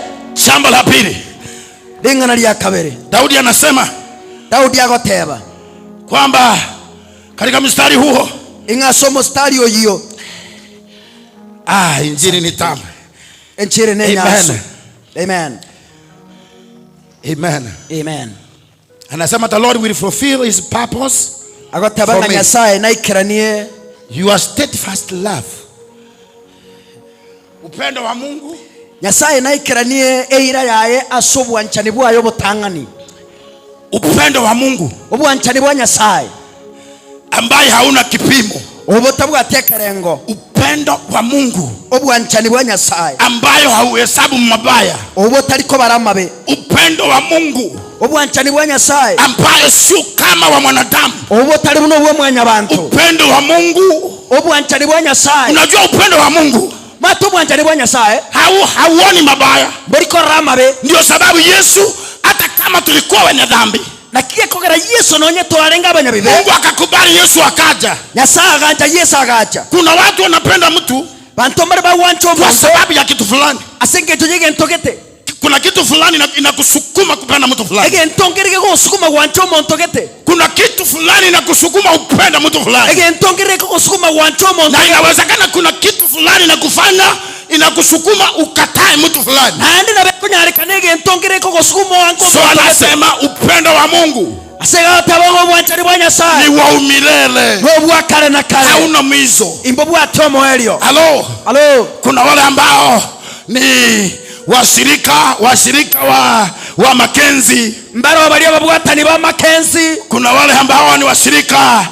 Shamba la pili, Lingana lya kabere. Daudi anasema Daudi agoteba kwamba katika mstari huo, ing'aso mstari oyiyo ah, injili ni tamu. Enchire ne Amen. nyaso. Amen. Amen. Amen. Anasema the Lord will fulfill his purpose. Agoteba For nga me. Nyasaye naikeranie Your steadfast love. Upendo wa Mungu Nyasaye naikeranie eira yaye ase obwanchani bwayo obotang'ani. Upendo wa Mungu Obwanchani bwa Nyasaye ambaye hauna kipimo. Obotabwate ekerengo. Upendo wa Mungu Obwanchani bwa Nyasaye ambayo hauhesabu mabaya. Obotariko baramabe. Upendo wa Mungu Obwanchani bwa Nyasaye ambayo sio kama wa mwanadamu. Obotari buno obwa mwanyabantu. Upendo wa Mungu, Obwanchani bwa Nyasaye unajua upendo wa Mungu mate obwanchani bwa Nyasaye hauoni mabaya. mborikora amabe. Ndio sababu Yesu hata kama tulikuwa wenye dhambi, Nakiye kogera Yesu nonye twarenga abanyabibe Mungu akakubali Yesu akaja. Nyasaye aganja Yesu agacha. Kuna watu wanapenda mtu Bantu mbare bawancha kwa omonto sababu ya kitu fulani. Ase eng'encho ya egento gete. Kuna kitu fulani inakusukuma kupenda mtu fulani. Egento ngere gegosukuma gwancha omonto gete. Kuna kitu fulani inakusukuma upenda mtu fulani. Egento ngere kegosukuma gwancha omonto Na gete. inawezekana kuna kitu fulani inakufanya inakusukuma ukatae mtu fulani. Naende nabe konyarekana egento ngere kegosukuma wange So omonto gete. anasema upendo wa Mungu Ase gateba obwanchani bwa Nyasaye ni wa umilele, nobwa kare na kare hauna mwizo. Imbo bwate omoerio. Halo, Halo. kuna wale ambao ni washirika wa Makenzi. Mbaro baria babwatani ba Makenzi. Kuna wale ambao ni washirika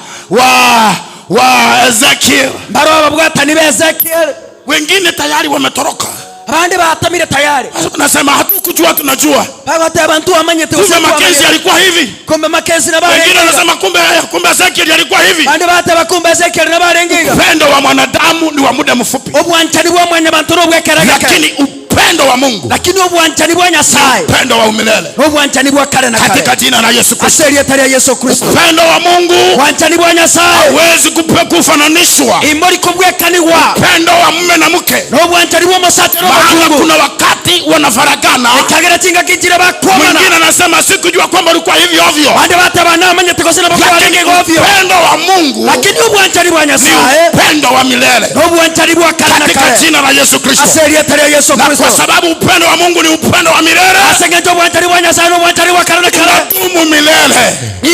wa Ezekiel. Mbaro babwatani ba Ezekiel. Wengine tayari wametoroka. Abandi batamire tayari. Nasema hatukujua tunajua. Bagate abantu amanyete Kumbe Makenzi alikuwa hivi. Kumbe Makenzi na Wengine wanasema kumbe Ezekiel alikuwa hivi. Abandi bateba kumbe Ezekiel na barengiga. Upendo wa mwanadamu ni wa muda mfupi. Obwanchani bwa mwanyabantu n'obwekerageke. Lakini upendo wa Mungu, lakini obwanchani bwa Nyasaye, upendo wa umilele, obwanchani bwa kare na kare, katika jina la Yesu Kristo. Aseri etari ya Yesu Kristo. Upendo wa Mungu, bwanchani bwa Nyasaye, hauwezi kufananishwa, imori kubwekaniwa. Upendo wa mume na mke, n'obwanchani bwa omusatero maana n'omukungu. kuna wakati wanafaragana. Ekagera chinga kinjire bakwomana. Mwingine anasema sikujua kwamba ulikuwa hivi ovyo. Bande bateba namanyete kose nabo Lakini barenge ovyo. upendo wa Mungu lakini obwanchani bwa ni Nyasaye upendo wa milele, n'obwanchani bwa kare na katika kare, jina la Yesu Kristo. Aseri etari ya Yesu Na Kristo. kwa sababu upendo wa Mungu ni upendo wa milele, Asengenjo obwanchani bwa Nyasaye n'obwanchani bwa kare na kare, unadumu milele,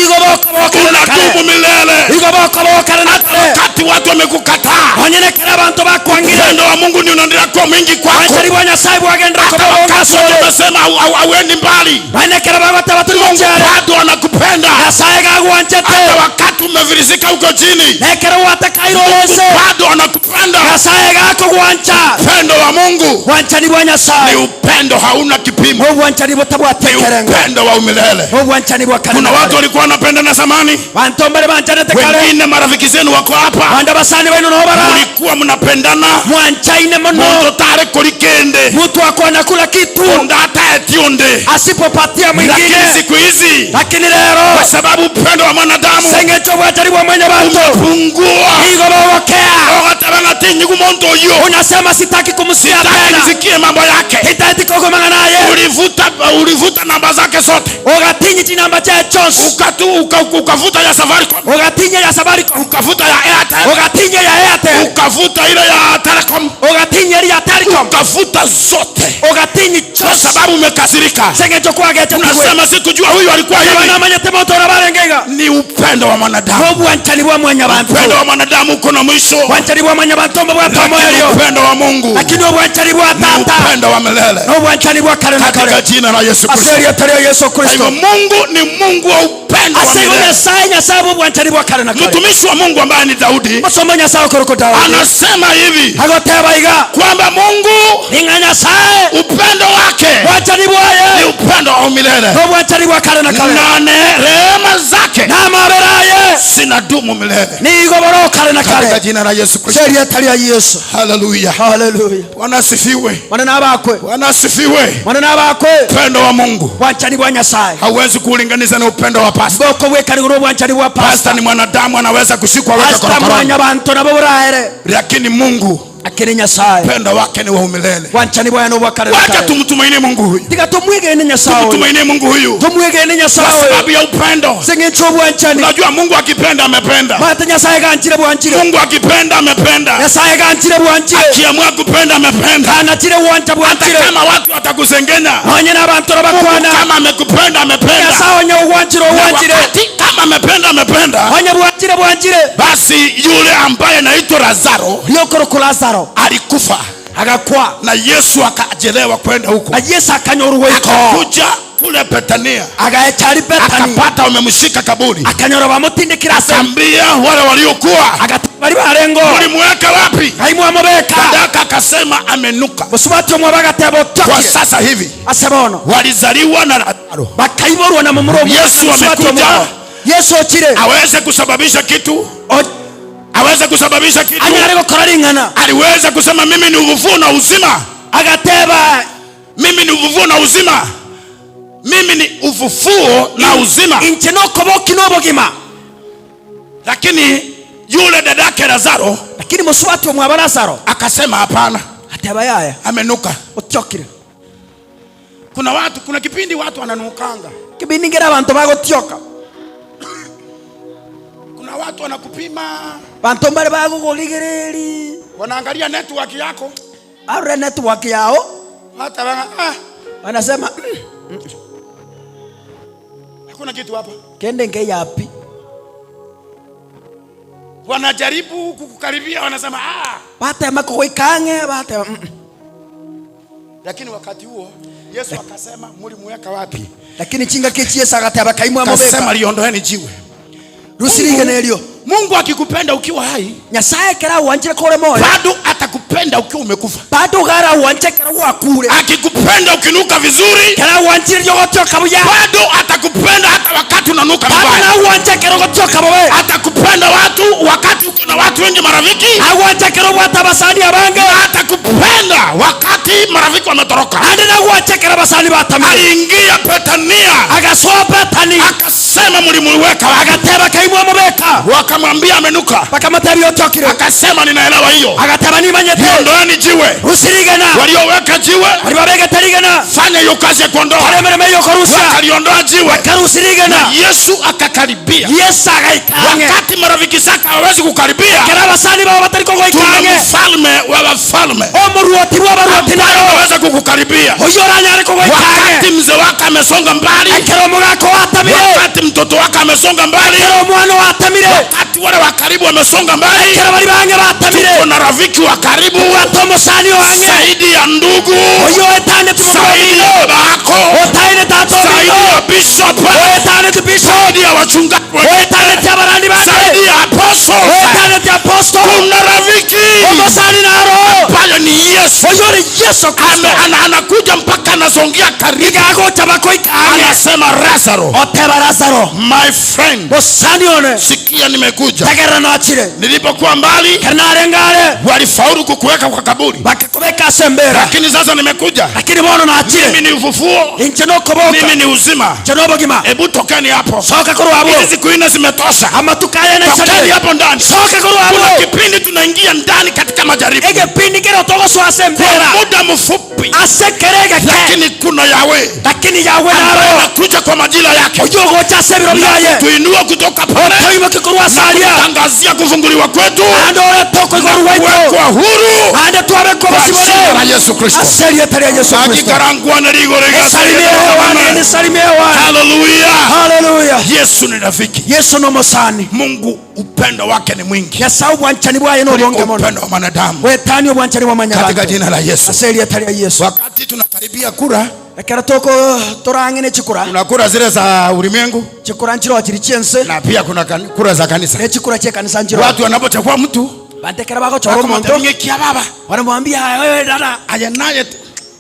igo boko boko na kare, unadumu milele. igo boko boko na kare. Wakati watu wamekukataa, Onyene kare abantu bakwangire, upendo wa Mungu ni unaendelea kuwa mwingi kwako. Obwanchani bwa Nyasaye bwagendera Hata kuba wakati watu bongasore. wamesema hauendi mbali, Bane kare bagota baturi Mungu mukyaro, bado anakupenda. Nyasaye gagwanchete. Hata wakati umefilisika huko chini, Nekere watakairo Mungu yese, bado anakupenda. Nyasaye gakugwancha. Upendo wa Mungu Bwanchani bwa Nyasaye ni upendo hauna kipimo, obwanchani ni butabwatekerenga, upendo wa umilele. obwanchani bwa kare Kuna na watu kare. walikuwa wanapendana zamani, Bantu mbare banchanete kare, wengine marafiki zenu wako hapa, banda basani baino nobara, mulikuwa mnapendana, mwanchaine muno, muntu tare kulikende mtu akona kula kitu undataeti unde, asipopatia mwingine. lakini siku hizi Lakini lero kwa sababu upendo wa mwanadamu sengecho bwanchani bwa mwenye bantu umepungua, igo bobokea, ogatabanga tinyigu muntu uyu, unasema sitaki kumsikia sitaki tena, nisikie mambo yake. hitaji kugomana naye. Ulivuta namba zake zote, Ugatinyi chinamba cha chonse, ukavuta ya Safaricom, ugatinye ya Safaricom, ukavuta ya Airtel, ugatinye ya Airtel, ukavuta ile ya Telecom, ugatinye ya Telecom, ukavuta zote, ugatinyi kwa chonse sababu umekasirika. sengecho kwagecha tigwe Unasema sikujua huyu alikuwa hivi. banamanyete moto orabarengega. Ni upendo wa mwanadamu. Obwanchani bwa mwanyabantu, Upendo wa mwanadamu uko na mwisho, bwanchani bwa mwanyabantu mbo lakini bwatomoyo, upendo wa Mungu lakini obwanchani bwa ni tata upendo wa milele, n'obwanchani bwa kare na katika kare, jina la Yesu Kristo. aseri etari ya Yesu Kwa hivyo Kristo. Mungu ni Mungu wa upendo wa Asego milele. Nyasaye Nyasaye bwobwanchani bwa kare na kare. Mtumishi wa Mungu ambaye ni Daudi Masomo Nyasaye okoroko Daudi anasema hivi agoteba iga kwamba Mungu ning'a Nyasaye upendo wake bwanchani ni bwaye upendo wa milele, n'obwanchani bwa kare na kare, na rehema zake n'amaberaye zinadumu milele, nigoboro kare na katika kare, jina la Yesu Kristo. seri etari ya Yesu. Haleluya, Haleluya. Bwana asifiwe, Mwana n'abakwe, Bwana asifiwe. mwana n'abakwe. Upendo wa Mungu Bwanchani bwa Nyasaye hauwezi kuulinganisha na upendo wa pasta. bwoko bwekanigura obwanchani bwa Pasta pasta. ni mwanadamu, anaweza kushikwa aweke Pasta korokoroni, mwanyabantu nabo burahere, lakini Mungu lakini Nyasaye upendo wake ni wa umilele. bwanchani bwaye n'obwa kare na Wacha kare. tumtumainie Mungu huyu, Tiga tumwigene Nyasaye oyo, tumtumainie Mungu huyu tumwigene Nyasaye kwa oyo sababu ya upendo. seng'encho obwanchani. Unajua Mungu akipenda amependa, Mate Nyasaye ganchire bwanchire, Mungu akipenda amependa, Nyasaye ganchire bwanchire, akiamua kupenda amependa. kanachire wancha Hata bwanchire, kama watu watakusengenya, nonye n'abantu Mungu bakwana, kama amekupenda amependa, Nyasaye onye ogwanchire Na ogwanchire, wakati kama amependa amependa. onye bwanchire bwanchire. Basi yule ambaye anaitwa Lazaro Riokoroko Lazaro alikufa agakwa, na Yesu akachelewa kwenda huko, na Yesu akanyorwa iko, akakuja kule Betania, agaechari Betani, akapata wamemshika kaburi, akanyora bamutindikira ase, akaambia wale waliokuwa, agateba bari barengo, mlimuweka wapi? kaimwamubeka Sadaka akasema amenuka. musubati omwe bagateba Kwa otokire sasa hivi ase bono walizaliwa na Lazaro, bakaiborwa na mumuro omwe. Yesu Musubati amekuja. omwe. Yesu okire aweze kusababisha kitu, aweze kusababisha kitu. anyare gukora ring'ana, Aliweza kusema mimi ni ufufuo na uzima, agateba mimi ni ufufuo na uzima, mimi ni ufufuo na uzima. inche nokoboki n'obogima. Lakini yule dadake Lazaro Lakini musubati omwe aba Lazaro akasema hapana, ateba yaya amenuka. otiokire. Kuna watu, kuna kipindi watu wananukanga, Kibindi ngera abantu bagotioka, kuna watu wanakupima, bantu mbare bagugorigereri, wanaangalia network yako, arore network yao, hata wanasema hakuna kitu hapa. kende nge yapi. Wanajaribu kukukaribia, wanasema Batema kugoikange batema Lakini wakati huo Yesu akasema mlimuweka wapi? Lakini chinga kichi Yesu agateba kaimwa Akasema mubeka, liondoeni jiwe. rusirige neryo. Mungu akikupenda ukiwa hai, Nyasaye kera wanjire kore moyo, bado atakupenda. Atakupenda ukiwa umekufa. Bado gara uanche kera wakure. Akikupenda ukinuka vizuri, kera uanchire yogotioka buya. Bado atakupenda hata wakati unanuka Bado vibaya. na uanche kera gotioka bobe. Atakupenda watu wakati uko na watu wengi marafiki. Aguanche kera wata basani abange. Atakupenda wakati marafiki wametoroka. Ande na uanche kera basani batamire. Aliingia Betania, Agasoa Betani. akasema mlimuweka wapi? Agateba kaimwa mubeka. Wakamwambia amenuka. Bakamutebia otokire. Akasema ninaelewa hiyo. Agateba nimanyete. Ondoeni jiwe. Rusirigana. Walioweka jiwe, Bari babegete rigana. fanya hiyo kazi ya kuondoa. Kore emeremo eyokorusia. Wakaliondoa jiwe. Bakarusirigana. Yesu akakaribia. Yesu agaika ang'e. Wakati marafiki zake hawawezi kukaribia, Kera abasani bao batari kogoika tuna ang'e. mfalme wa wafalme Omoruoti bwa abaruoti ambaye naro. anaweza kukukaribia. Oyo oranyare kogoika Wakati ang'e. mzee wake amesonga mbali, Ekero omogaka oatamire. wakati mtoto wake amesonga mbali, Ekero omwana oatamire. wakati wale wa karibu wamesonga mbali, Ekero bari bang'e batamire. tuko na rafiki wa karibu Bwata omosani oang'e. zaidi ya ndugu, Oyo oetaneti zaidi ya momura baba yako, Otaine tata zaidi omino. ya bishop, Oetaneti bishop. zaidi ya wachungaji, Oetaneti abarandi bande. zaidi ya apostles. Oetaneti apostle. Kuna rafiki Omosani naro. ambaye ni Yesu. Oyo ori Yesu Kristo. Anakuja mpaka anasongea karibu, Igagocha bakoika ang'e. anasema Lazaro, Oteba Lazaro. my friend, Mosani one. sikia, nimekuja. Tegerera nachire. Nilipokuwa mbali Kera narengare. walifaulu kukuweka kwa kaburi, Bakakubeka ase embera. lakini sasa nimekuja. Lakini bono nachire. Mimi ni ufufuo, Inche nokoboka. mimi ni uzima. Inche nobogima. Hebu tokeni hapo, Soka korwa abwo. hizi siku nne zimetosha. Amatuko aya Tokeni naisanire. hapo ndani. Soka korwa Kuna abwo. kipindi tunaingia ndani katika majaribu Egepindi kero togosoa ase embera. kwa muda mfupi, Ase kere egeke. lakini kuna Yahweh Lakini Yahweh ambaye naro. anakuja kwa majira yake Oyo ogocha ase ebiro biaye. tuinua kutoka pale Otoimoke korwa ase aria. tangazia kufunguliwa kwetu Ande orete okoigorwa gwaito. kuwekwa huru Ande twabekwa kwa jina la basibore. Yesu Kristo. Ase rieta ria Yesu Kristo. Akikarangwana rigoro Nisalimie hewani, nisalimie hewani. Haleluya. Haleluya. Yesu ni rafiki. Yesu nomosani. Mungu upendo wake ni mwingi Nyasaye obwanchani bwaye kuliko nobonge mono. upendo wa mwanadamu. Wetani obwanchani bwa Katika manyabanto. jina la Yesu. Ase rieta ria Yesu. Wakati tunakaribia kura, Ekero toko torang'ene chikura. kuna kura zile za ulimwengu Chikura nchiro chiri chiense. na pia kuna kura za kanisa. Ne chikura chie kanisa nchiro. Watu wanapochagua mtu Bantekera bagochora omonto. akamwambia baba Wanamwambia wewe dada, aya naye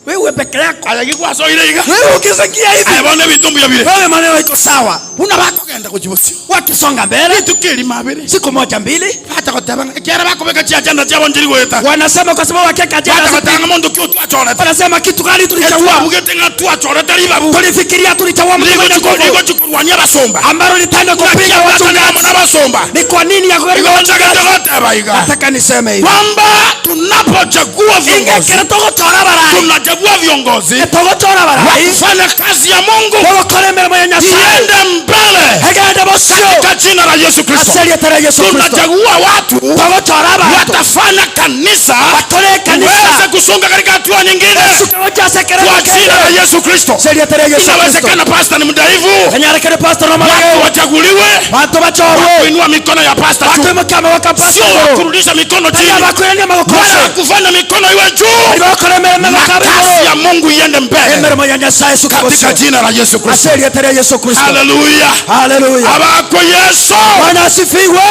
wewe peke yako. aya gikwasoire iga Wewe ukisikia hivi, aya bone bitumbu bile wewe maneno iko sawa. una bakogenda kuchibusio Wakisonga mbele tukeli mabiri siku moja mbili, hata koteba kiara bakobeka chia agenda chiabo njiri gweta wanasema kwa sababu wakiweka ajenda hata zipi- kotanga mundu kiu twachorete wanasema kitu gani tulichagua? twabugete ng'a twachorete ribabu Tulifikiria tulichagua mtu mwenye nguvu ligo chikurwania basumba ambalo litenda kupiga wachungaji. na basumba Ni kwa nini ya igo njagete goteba iga Nataka niseme hivi, kwamba tunapochagua viongozi ingekera togochora barai tunachagua viongozi togochora barai kufanya kazi ya Mungu togokora emirimo ya Nyasaye iende mbele egende bosio katika jina la Yesu Kristo. ase rieta ria Yesu Kristo. Tunachagua watu Togochora abantu watafanya kanisa batore kanisa iweze kusonga katika hatua nyingine kwa jina la Yesu Kristo. Ase rieta ria Yesu Kristo. Inawezekana pastor ni mdhaifu, Enyarekere pastor no watu marage wachaguliwe bantu bachorwe kuinua mikono ya pastor juu, batwimukia amaboko ya sio pastor iguru kurudisha mikono chini, baria bakwirania amaboko wala ase kufanya mikono iwe juu, bari bakora emirimo na amaboko kazi iguru ya Mungu iende mbele emirimo ya Nyasaye esuke katika bosio jina la Yesu Kristo. ase rieta ria Yesu Kristo. Haleluya, Haleluya. abako Yesu. Bwana asifiwe.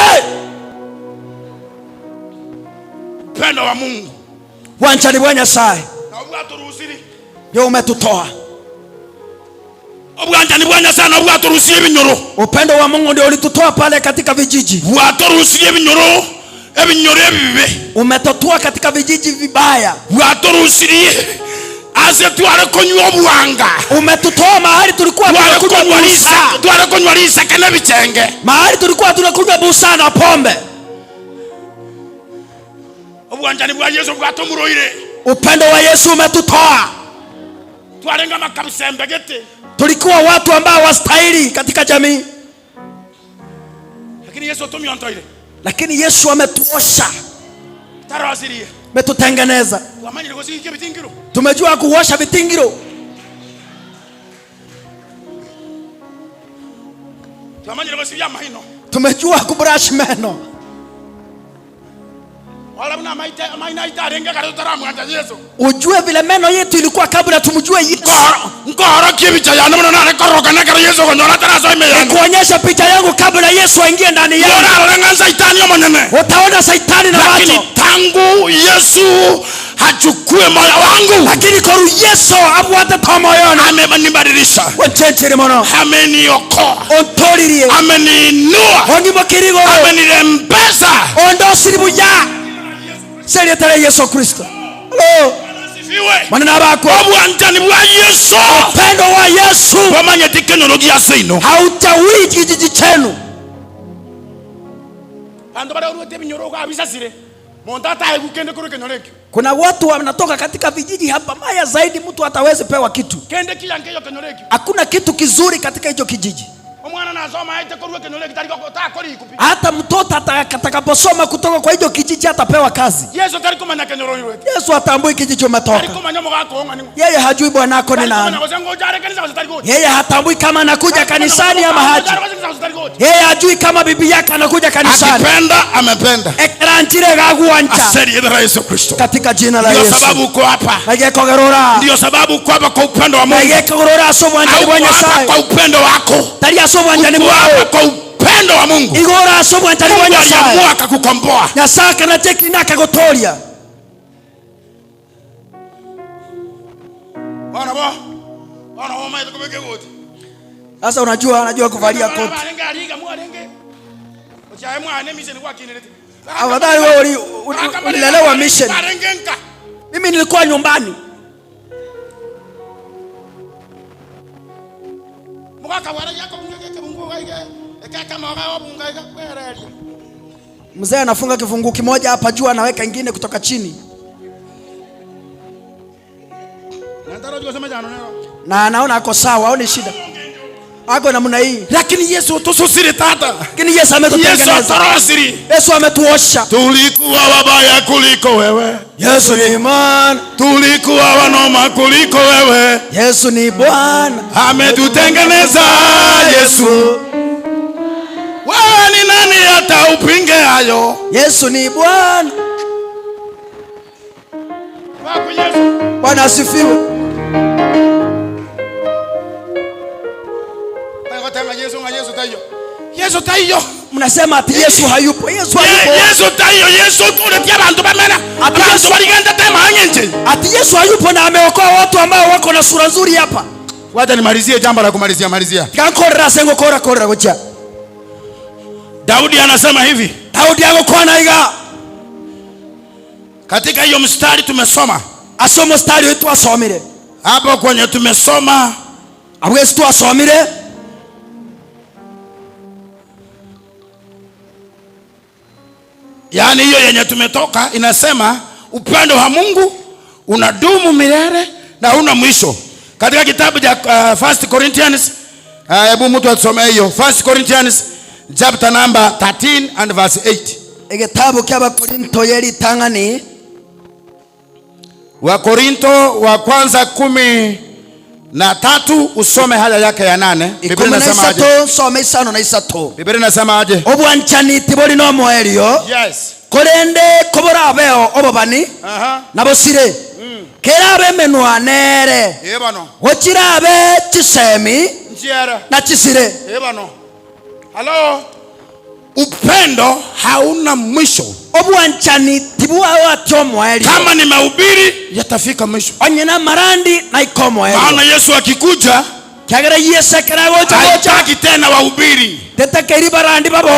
Upendo wa Mungu Wanchani bwa Nyasaye na ubwaturuhusiri ndio umetutoa. obwanjani bwa Nyasaye na bwaturuhusirie ebinyoro Upendo wa Mungu ndio ulitutoa pale katika vijiji, bwaturuhusirie ebinyoro ebinyoro ebibe umetutoa katika vijiji vibaya, bwaturuhusirie ase tware kunywa obwanga umetutoa mahali tulikuwa tware tunakunywa kunywa busa, risa tware kunywa risake nebichenge mahali tulikuwa tunakunywa busa na pombe. obwanjani bwa Yesu bwatumuroire Upendo wa Yesu umetutoa. twarenga makabisembe gete Tulikuwa watu ambao wastahili katika jamii, lakini Yesu tumiontoire lakini Yesu ametuosha, tarasirie ametutengeneza. twamanyire gusikia bitingiro Tumejua kuosha vitingiro, twamanyire gusikia mahino tumejua kubrush meno. wala buna maite maina itarenge kare tutaramwanja Yesu Ujue vile meno yetu ilikuwa kabla tumjue Yesu. nkorokie picha yane muno nare koroka nekero Yesu konyora taraso imeyano Nikuonyesha picha yangu kabla Yesu Yesu aingie ndani yao, Yorarora saitani omonyene. Utaona saitani na Lakini macho. tangu Yesu achukue moyo wangu, Lakini koru Yesu abwate tomoyona, amenibadilisha, onchenchire mono, ameniokoa, ontoririe, ameniinua, ong'imokiri igoro, amenirembeza. Ondosiri buya serietara Yesu Kristo. Hello. Asifiwe. Maneno abako. Obwanjani bwa Yesu Upendo wa Yesu bwamanyete kenyoro gia seino. Hautawii kijiji chenu. Bandu baria oruete ebinyoro abisasire muntu ataegu kende kuru kenyoro ekio. Kuna watu wanatoka katika vijiji hapa maya zaidi, mtu hatawezi pewa kitu. Kende kiyange iyo kenyoro ekio. Hakuna kitu kizuri katika hicho kijiji. Omwana nasoma aite korua kenyoro ekio tari takori ikupi. Hata mtoto atakaposoma kutoka kwa hicho kijiji hatapewa kazi. Yesu tari kumanya kenyoro oruete. Yesu hatambui kijiji umetoka. Tari kumanya omogaka ong'ani ng'o. Yeye hajui bwanako ni Tari kumanya nani. gose ngocha kanisa gose tari gocha. Yeye hatambui kama anakuja kanisani ama haji. Yeye hajui kama bibi yake anakuja kanisani. Akipenda amependa. Ekeranchire gaguancha. Aseri Yesu Kristo. Katika jina la Ndio Yesu. sababu uko hapa. Nagekogerora. Ndio sababu uko hapa kwa upendo wa Mungu. Nagekogerora aso bwanjani Hauko bwa hapa Nyasaye. kwa upendo wako. Tari aso bwanjani Uko bwao. hapa kwa upendo wa Mungu. Igora aso bwanjani bwa Mungu Nyasaye. aliamua akakukomboa. Nyasaye akanacheki na akagotoria. Bwana bo. Bwana bo maite kubeke goti. Sasa unajua anajua kuvalia koti. Barenge ariga mu arenge. Ochae mwane mission kwa kinelete. Afadhali wewe ulilelewa mission. Barenge nka. Mimi nilikuwa nyumbani. Mugaka wara yako bungeke bungu gaige. Ekeka maga obunga iga kwereria. Mzee anafunga kifungu kimoja hapa juu anaweka ingine kutoka chini. Na anaona ako sawa, haoni shida. Ako namna hii. Lakini Yesu tususiri tata. Lakini Yesu Yesu ametutengeneza. atorosiri. Yesu ametuosha. Tulikuwa wabaya kuliko wewe. Yesu ni imani. Tulikuwa wanoma kuliko wewe. Yesu ni Bwana. Ametutengeneza Yesu. Wewe ni nani hata upinge hayo? Yesu ni Bwana. Wako Yesu. Bwana asifiwe. Yesu taiyo. Yesu taiyo. Mnasema ati Yesu hayupo. Yesu hayupo. Yesu taiyo. Yesu tuletia bantu bamena. Ati Bantu Yesu baligenda tema nyenje. Ati Yesu hayupo na ameokoa watu ambao wako na sura nzuri hapa. Wacha nimalizie jambo la kumalizia malizia. Kankorera sengo kora kora gocha. Daudi anasema hivi. Daudi agokwana iga. Katika hiyo mstari tumesoma. Asomo mstari wetu asomire. Hapo kwenye tumesoma. Abwesi tu asomire. Yaani hiyo yenye tumetoka inasema upendo wa Mungu unadumu milele na una mwisho. Katika kitabu cha 1 Corinthians, hebu mtu atusomee hiyo 1 Corinthians chapter number 13 and verse 8. Egetabu kya Bakorinto yeri tangani. Wakorinto wa kwanza 13 usome haya yake ya 8. Biblia inasema aje? 13 some isano na isatu. Biblia inasema aje? Obwanchani tibori no moelio. Yes. Korende kobora abeo obobani. Nabosire. Kerabe menwa nere. Ebano. Gochirabe chisemi. Njiara. Na chisire. Ebano. Hello. Upendo hauna mwisho. Obwanchani tibwa atyo moelio. Kama ni mahubiri yatafika mwisho. Onyena marandi na ikomo elio. Maana Yesu akikuja Kyagera Yesu akaragocha gocha. Haitaki tena wahubiri. Tetakeri barandi babo.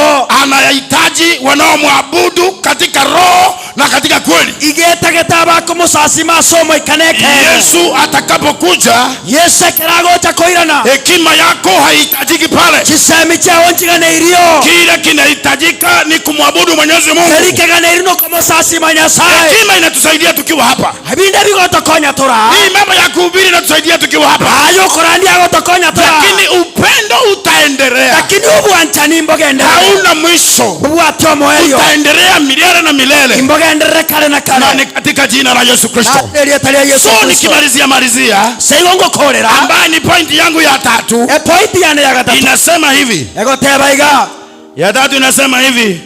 Anahitaji wanaomwabudu katika roho na katika kweli. Igetageta bakumusasi masomo ikaneke. Yesu atakapokuja, Yesu akaragocha koirana. Hekima yako haihitajiki pale. Chisemi chao nchiganeirio. Kile kinahitajika ni kumwabudu Mwenyezi Mungu. Kerikeganeirio kumusasi Nyasaye. Hekima inatusaidia tukiwa hapa. Ebinde bigotokonya tora. Hii mambo ya kuhubiri inatusaidia tukiwa hapa. Ayo korandia gotokonya tora. Lakini upendo utaendelea. Lakini ubwanchani mbogenderere. Hauna mwisho. Ubwatyo moyo. Utaendelea milele na milele. Imbogenderere kale na kale. Na ni katika jina la Yesu Kristo. Na elietalia Yesu So Kristo. nikimalizia malizia. Seigongo kolera. Ambaye ni point yangu ya tatu. E point yane ya tatu. Inasema hivi. Egoteba iga. Ya tatu inasema hivi.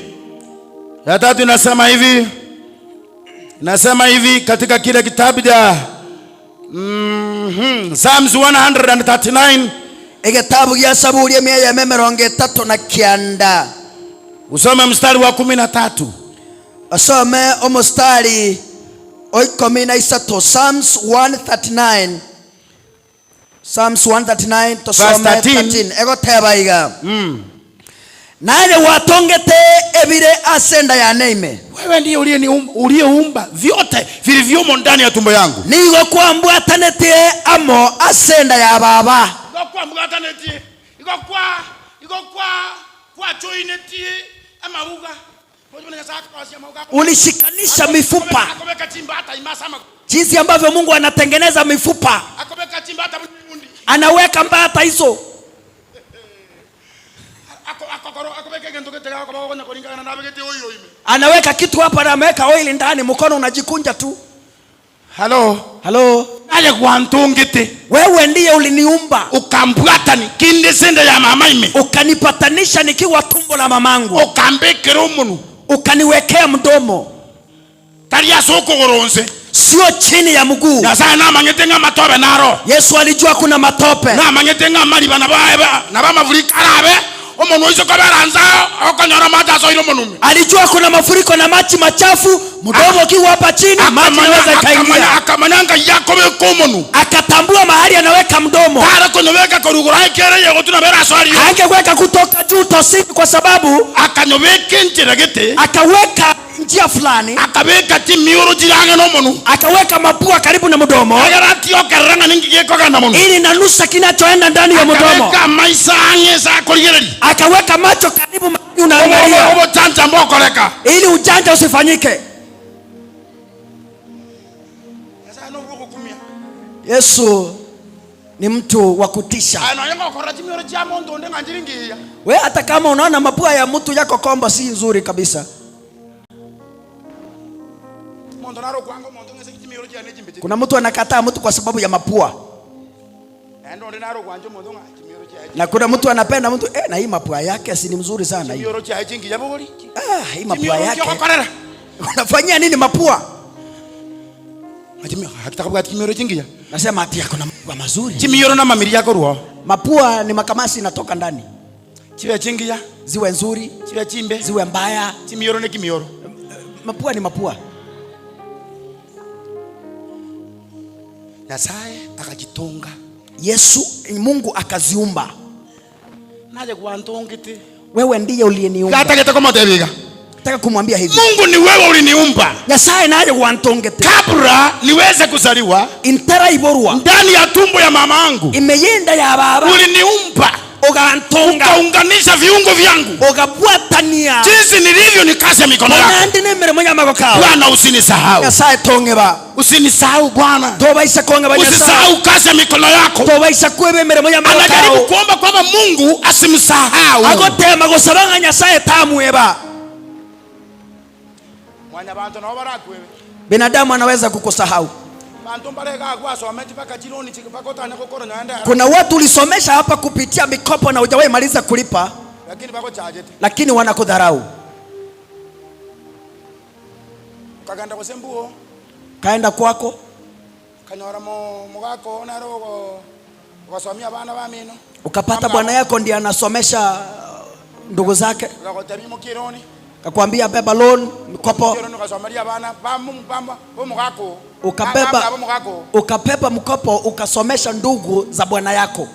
Ya tatu inasema hivi. Inasema hivi katika kile kitabu cha Psalms 139 Egetabu gya Saburi 139. Usome mstari wa 13. Asome omostari wa 13. Psalms 139. Psalms 139 tosome 13. Egoteba iga. Naye watongete ebire asenda ya neime. Wewe ndiye uliyeumba vyote vilivyomo ndani ya tumbo yangu. Nigo kwambwatanetie amo asenda ya baba. Iko kwambwatanetie. Iko kwa joinetie amauga. Ulishikanisha mifupa. Jinsi ambavyo Mungu anatengeneza mifupa. Anaweka mbata hizo. Anaweka kitu hapa na ameweka oil ndani, mkono unajikunja tu. Hello. Hello. Naye kwantungite. Wewe ndiye uliniumba. Ukambwatani kinde sende ya mama ime. Ukanipatanisha nikiwa tumbo la mamangu. Ukambekera omunu. Ukaniwekea mdomo. Taria soko goronze. Sio chini ya mguu. Nyasaye namanyete nga matope naro. Yesu alijua kuna matope. Namanyete nga maliba na ba na ba mavurika arabe. Alijua kuna mafuriko na maji machafu, mdomo ukiwa hapa chini, maji yanaweza kaingia. Akatambua mahali anaweka mdomo. Angeweka kutoka juu tosini kwa sababu akaweka njia fulani, akaweka mapua karibu na mdomo, ili nanusa kinachoenda ndani ya mdomo. Akaweka macho karibu unaangalia, ili ujanja usifanyike. Yesu ni mtu wa kutisha. We hata kama unaona mapua ya mtu yako kombo si nzuri kabisa. Kuna mtu anakataa mtu kwa sababu ya mapua. Na kuna mtu anapenda mtu na hii mapua yake si ni mzuri sana hii. Hii mapua yake. Unafanyia nini mapua? Nasema ati kuna mapua mazuri. Mapua ni makamasi inatoka ndani. Ziwe nzuri, ziwe mbaya. Mapua ni mapua. Nyasaye akajitonga. Yesu Mungu akaziumba. Wewe ndiye uliyeniumba. Nataka kumwambia hivi. Mungu ni wewe uliniumba. Nyasaye naye wantongete. Kabla niweze kuzaliwa, intara iborwa. Ndani ya tumbo ya mama yangu. Imeyenda ya baba. Uliniumba. Ukantonga. Ukaunganisha viungo vyangu. Ukabwatania. Jinsi nilivyo ni kazi ya mikono yako. Bwana usinisahau. Nyasaye tongeba. Usinisahau Bwana. Tobaisa kongeba Nyasaye. Usisahau kazi ya mikono yako. Tobaisa kwebe mirimo ya mikono. Anajaribu kuomba kwamba Mungu asimsahau. Agotema gosabanga Nyasaye tamweba. Binadamu anaweza kukusahau. Kuna watu ulisomesha hapa kupitia mikopo na hujawahi maliza kulipa, lakini wanakudharau. Kaenda kwako, ukapata bwana yako ndiye anasomesha ndugu zake, kakwambia beba loan mkopo, ukabeba mkopo ukasomesha ndugu za bwana yako.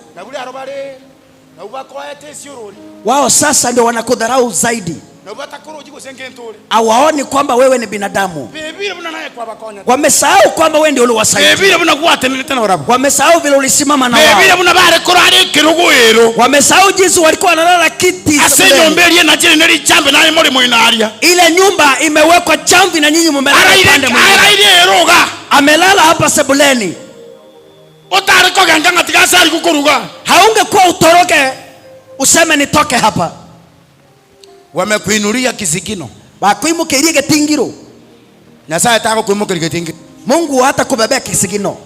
Wao sasa ndio wanakudharau zaidi. Hawaoni kwamba wewe ni binadamu. Wamesahau kwamba wewe ndio uliwasaidia. Wamesahau vile ulisimama na wao. Wamesahau jinsi walikuwa wanalala kiti. Ile nyumba imewekwa chamvi na nyinyi mmelala upande mwingine. Amelala hapa sebuleni. Haungekuwa utoroke useme nitoke hapa. Wamekuinulia kisigino. Bakuimukirie getingiro. Nyasaye atakuimukiria getingiro. Mungu hata kubebea kisigino.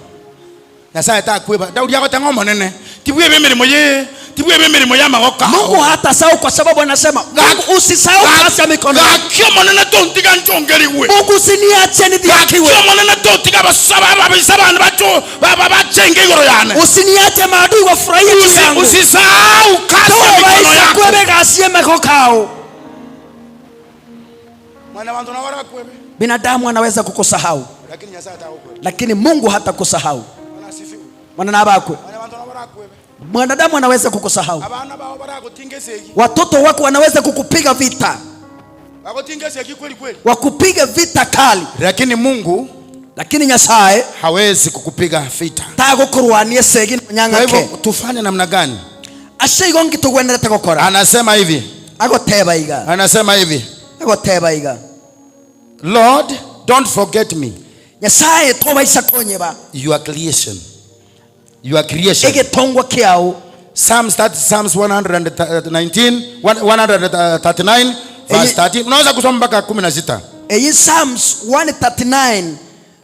Nyasaye atakweba. Daudi agotenga omonene. Tibwebe emirimo ye. Tibwebe mirimo ya magoka. Mungu hatasahau kwa sababu anasema Mungu usisahau kazi ya mikono. Gakio monene tontiga nchongeriwe. Mungu usiniache nidhihakiwe. Gakio monene tontiga basaba ababisa bacho baba bachenge igoro yane. Usiniache maadui wafurahie juu yangu. Usisahau kazi ya mikono yako. Kwebe kazi ya mikono. Binadamu anaweza kukusahau, lakini Mungu hatakusahau. Mwanadamu anaweza kukusahau. Watoto wako wanaweza kukupiga vita, wakupiga vita kali, lakini Mungu, lakini Nyasaye hawezi kukupiga vita. Tagukurwania segi nyang'ake. Kwa hivyo tufanye namna gani? Aseigo ngitugwenderete gukora. Anasema hivi. Agoteba iga. Anasema hivi. Agoteba iga. Lord, don't forget me. Nyasaye tobaisa konyeba. Your creation. Your creation. Egetongwa kiao. Psalms 119 139 verse 13. Unaweza kusoma mpaka 16. Eyi Psalms 139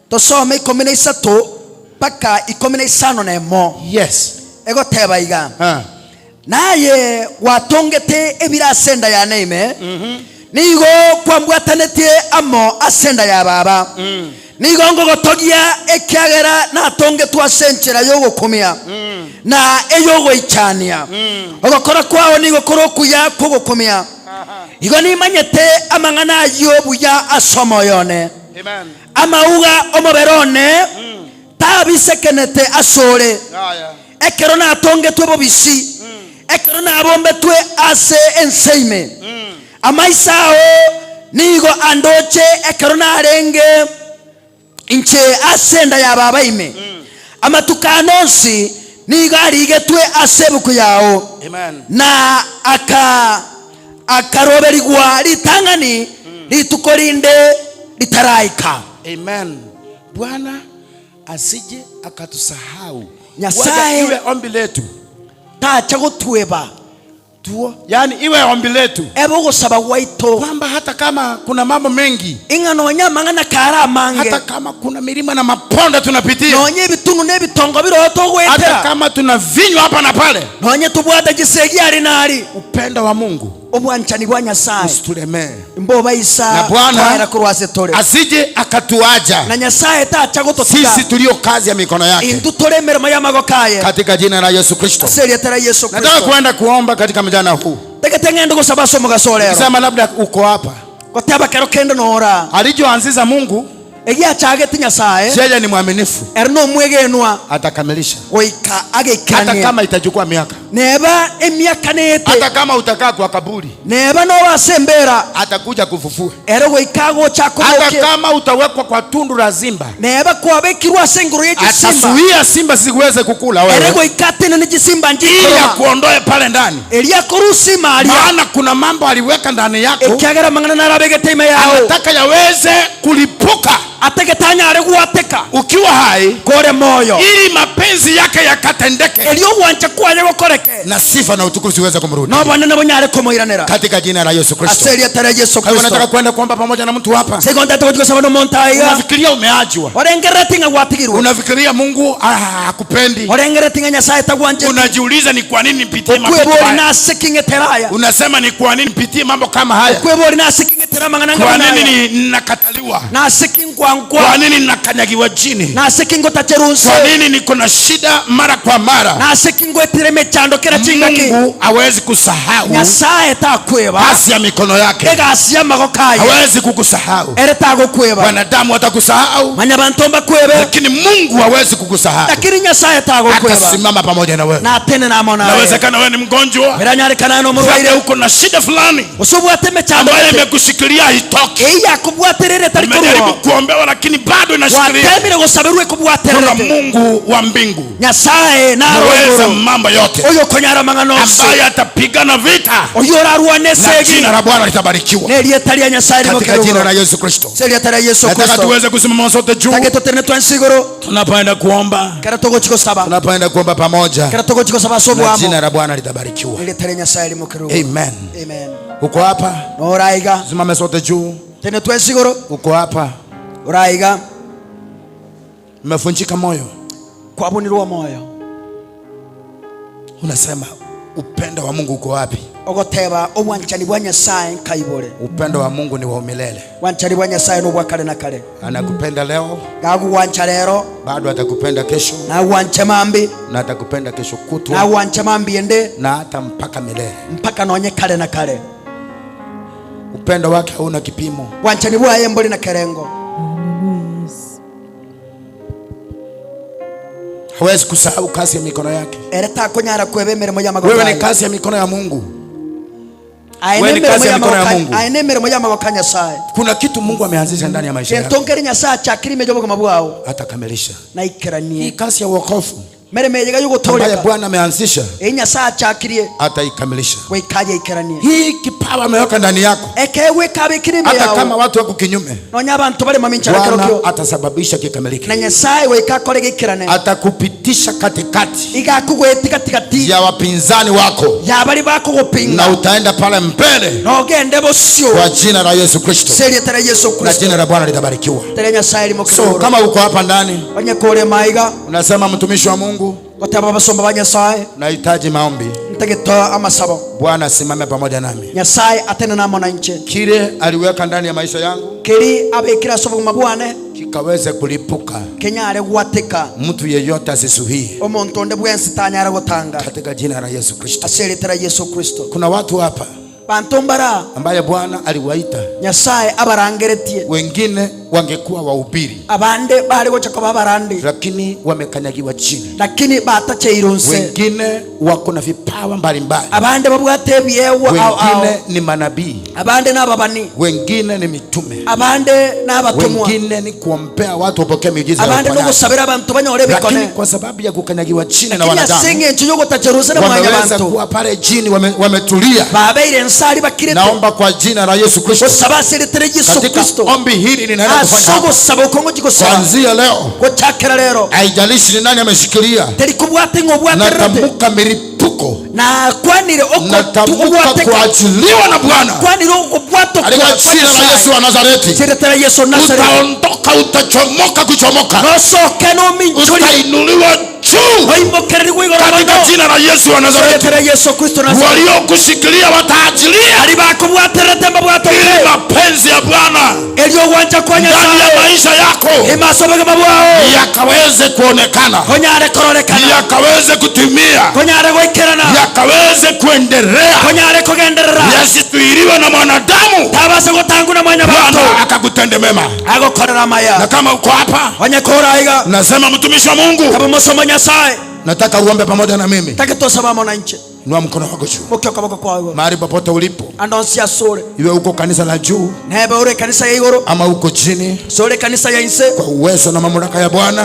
tosome 13 mpaka 15. Yes. Egoteba iga. Naye watongete ebirasenda ya neime. Nigo kwambwatanetie amo asenda ya baba. Nigo ngogotogia ekiagera natongetwa senchera yogokumia. Na eyogoichania. Ogokora kwao nigo korokuya kogokumia. Igo nimanyete amang'ana yobuya asomo yone. Amen. Amauga omoberone tabisekenete asore. Ekero natongetwe bobisi. Ekero nabombetwe ase enseime. Amaisao nigo andoche ekero narenge inche asenda ya baba ime. Amatukano nsi nigo arigetwe asebuku yao. Amen. Na akaroberigwa ritangani ritukorinde litaraika. Amen. Bwana asije akatusahau. Nyasaye iwe ombi letu. Tacha gotweba. Tuo, yani iwe ombi letu. Ebo gosaba gwaito. Kwamba hata kama kuna mambo mengi. Ingano nyama ngana kara mange. Hata kama kuna milima na maponda tunapitia. Nonye bitunu ne bitongo biroto gwetera. Hata kama tuna vinywa hapa na pale. Nonye tubwata gisegi ari nari. Upendo wa Mungu. Obwanchani bwa Nyasaye. Usitulemee. Mboba isa. Na Bwana kurwase tore. Asije akatuaja. Na Nyasaye tacha gototiga. Sisi tulio kazi ya mikono yake. Indutore mirimo ya magokaye. Katika jina la Yesu Kristo. Seria Yesu Kristo. Nataka kuenda kuomba katika mjana huu. Teketengendo gosabaso mugasolero. Sema labda uko hapa. Goteba kero kendo nora. Alijoanzisha Mungu. Egiachagete Nyasaye. Yeye ni mwaminifu. Erno mwegenwa. Atakamilisha. Goika agekanie. Hata kama itachukua miaka. Neba emiaka nete. Hata kama utakaa kwa kaburi. Neba no wasembera. Atakuja kufufua. Ero goika gocha kuboke. Hata kama utawekwa kwa tundu la simba. Neba kwabekirwa senguru ye simba. Atasuia simba siweze kukula wewe. Ero goika tena ni simba njiko. Ili akuondoe pale ndani. Elia kurusi maria. Maana kuna mambo aliweka ndani yako. Ekiagera mangana narabegete ime yao. Anataka yaweze kulipuka. Ateketanya areguateka ukiwa hai kore moyo ili mapenzi yake yakatendeke elio wancha kwaye gokoreke na sifa na utukufu ziweze kumrudi no bwana nabo nyare komoiranera katika jina la Yesu Kristo. Aseria tare Yesu Kristo. Nataka kwenda kuomba pamoja na mtu hapa. Sekonda tuko no montaiga. Unafikiria umeachwa. Orengerete ngwatigirwe. Unafikiria Mungu hakupendi. Orengerete Nyasaye tagwanje. Unajiuliza ni kwa nini nipitie mambo haya. Na sekingeteraya. Unasema ni kwa nini nipitie mambo kama haya. Kwebori na sekingetera mangana. Kwa nini ninakataliwa? Na sekingwa. Kwa nini ninakanyagiwa chini? Na sekingo tacherunse. Kwa nini niko na shida mara kwa mara? Na sekingo etireme chando kera chingaki. Mungu hawezi kusahau. Nyasaye takweba. Kazi ya mikono yake. Egasi ya magokaye. Hawezi kukusahau. Ere tagokweba. Wanadamu watakusahau. Manyabantomba kwebe. Lakini Mungu hawezi kukusahau. Lakini Nyasaye tagokweba. Atasimama pamoja na wewe. Na tena na mona. Inawezekana wewe ni mgonjwa. Biranyarikana no murwaire. Uko na shida fulani. Usubwate mechando. Ambayo imekushikilia haitoki. Eya kubwaterere tari kurwa. Umejaribu kuombewa lakini bado inashikilia. Watemire gosaberwe kubwaterere. Kuna Mungu wa mbingu. Nyasaye na mweza mambo yote. Oyo konyara mangano. Ambaye atapigana vita. Oyo rarwane segi. Na jina la Bwana litabarikiwa. Nelietaria Nyasaye katika jina la Yesu Kristo. Selietaria Yesu Kristo. Nataka tuweze kusimama sote juu. Tageto tene twansigoro. Tunapoenda kuomba. Kera togochiko saba. Tunapoenda kuomba pamoja. Kera togochiko saba sobo Na amo. jina la Bwana litabarikiwa. Nelietaria Nyasaye limokero. Amen. Amen. Uko hapa? Noraiga. Simama sote juu. Tene twansigoro. Uko hapa? Uraiga. Umefunjika moyo. Kwabonirwa moyo. Unasema Upendo wa Mungu uko wapi? Ogoteba obwanchani bwa Nyasaye nkaibore. Upendo wa Mungu ni wa milele. Wanchani bwa Nyasaye no bwa kale na kale. Anakupenda leo, gaguwancha lero, bado atakupenda kesho, na wanche mambi, na atakupenda kesho kutwa, na wanche mambi ende, na hata mpaka milele, mpaka nonye kale na kale. Upendo wake hauna kipimo. Wanchani bwa yemboli na kerengo. Hawezi kusahau kazi ya mikono yake. Ereta konyara kwebe mirimo ya magoko. Wewe ni kazi ya mikono ya Mungu. Wewe ni kazi ya mikono ya Mungu. Aine mirimo ya magoko Nyasaye. Kuna kitu Mungu ameanzisha ndani ya maisha yako. Kentongeri Nyasaye chakiri mejobo kama bwao. Atakamilisha. Na ikeranie. Hii kazi ya wokovu ambaye Bwana ameanzisha, Nyasaye achakirie, ataikamilisha. Wekaje ikeranie. Hii kipawa ameweka ndani yako, hata kama watu wako kinyume, Bwana atasababisha kikamilike. Na Nyasaye wekakore gikerane, atakupitisha katikati igakugwetikatikati ya wapinzani wako, ya bali bakugupinga, na utaenda pale mbele na ugende bosio kwa jina la Yesu Kristo. Seri Yesu Kristo, na jina la Bwana litabarikiwa. Tere Nyasaye limokiro. So kama uko hapa ndani onyekore maiga, unasema mtumishi wa Mungu, goteba basomba ba Nyasaye, nahitaji maombi, ntegetoa amasabo. Bwana asimame pamoja nami. Nyasaye atene na mwananchi. Kile aliweka ndani ya maisha yangu, kili abekira sobo mabwane, kikaweze kulipuka, kenyare gwateka, mtu yeyote asisuhie, omuntu onde bwensi tanyara gotanga, katika jina la Yesu Kristo. Aseretera Yesu Kristo. Kuna watu hapa bantombara ambaye Bwana aliwaita, Nyasaye abarangeretie, wengine wangekuwa wahubiri, abande bali gocha kwa babarandi, lakini wamekanyagiwa chini, lakini batacheirunse. Wengine wako na vipawa mbalimbali, abande babwate byewa, wengine ni manabii, abande n'ababani, wengine ni mitume, abande n'abatumwa, wengine ni kuombea watu wapokee miujiza, abande no gusabira abantu banyore bikone, lakini kwa sababu ya kukanyagiwa chini na wanadamu, singe ncho yogotacheruse na mwanya wameweza bantu kuwa pale chini, wametulia, babeire nsari bakirete. Naomba kwa jina la Yesu Kristo, Yesu Kristo, ombi hili ninaenda kufanya kuanzia leo, haijalishi ni nani ameshikilia, natamka milipuko, natamka kuachiliwa na Bwana katika jina la Yesu wa Nazareti. Utaondoka, utachomoka kuchomoka, utainuliwa juu katika jina la Yesu wa Nazareti. Waliokushikilia wataachilia ili mapenzi ya Bwana ndani ya maisha yako yakaweze kuonekana, yakaweze kutimia, yakaweze kuendelea, yasituiliwe na mwanadamu. Bwana akakutende mema. Na kama uko hapa nasema mtumishi wa Mungu, nataka uombe pamoja na mimi. Inua mkono wako juu. Mahali popote ulipo, iwe uko kanisa la juu ama uko chini, kwa uwezo na mamlaka ya Bwana,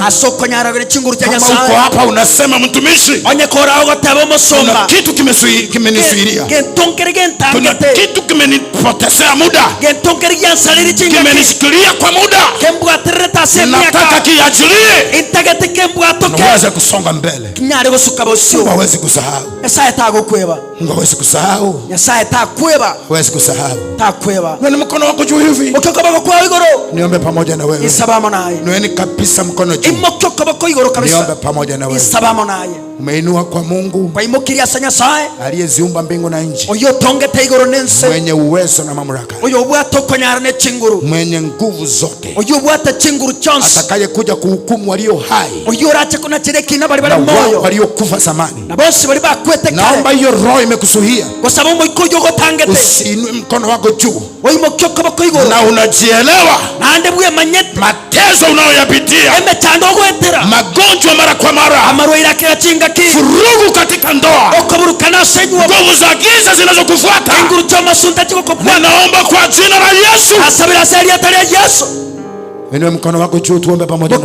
kama uko hapa unasema mtumishi, kuna kitu kimenisuilia, kuna kitu kimenipotezea muda, kimenishikilia kwa muda, nataka kiachilie niweze kusonga mbele. Mungu hawezi kusahau. Mungu hawezi kusahau. Nyasaye takweba. Hawezi kusahau. Takweba. Nweni mkono wako juu hivi. Niombe pamoja na wewe. Nweni kabisa mkono juu. Niombe pamoja na wewe. Umeinua kwa Mungu aliyeziumba mbingu na nchi, mwenye uwezo na mamlaka, mwenye nguvu zote, atakaye kuja kuhukumu walio hai na waliokufa zamani. Naomba hiyo roho imekusuhia, usiinue mkono wako juu na unajielewa mateso unayoyapitia, magonjwa mara kwa mara, furugu katika ndoa, nguvu za giza zinazokufuata, naomba kwa jina la Yesu, inua mkono wako juu, tuombe pamoja.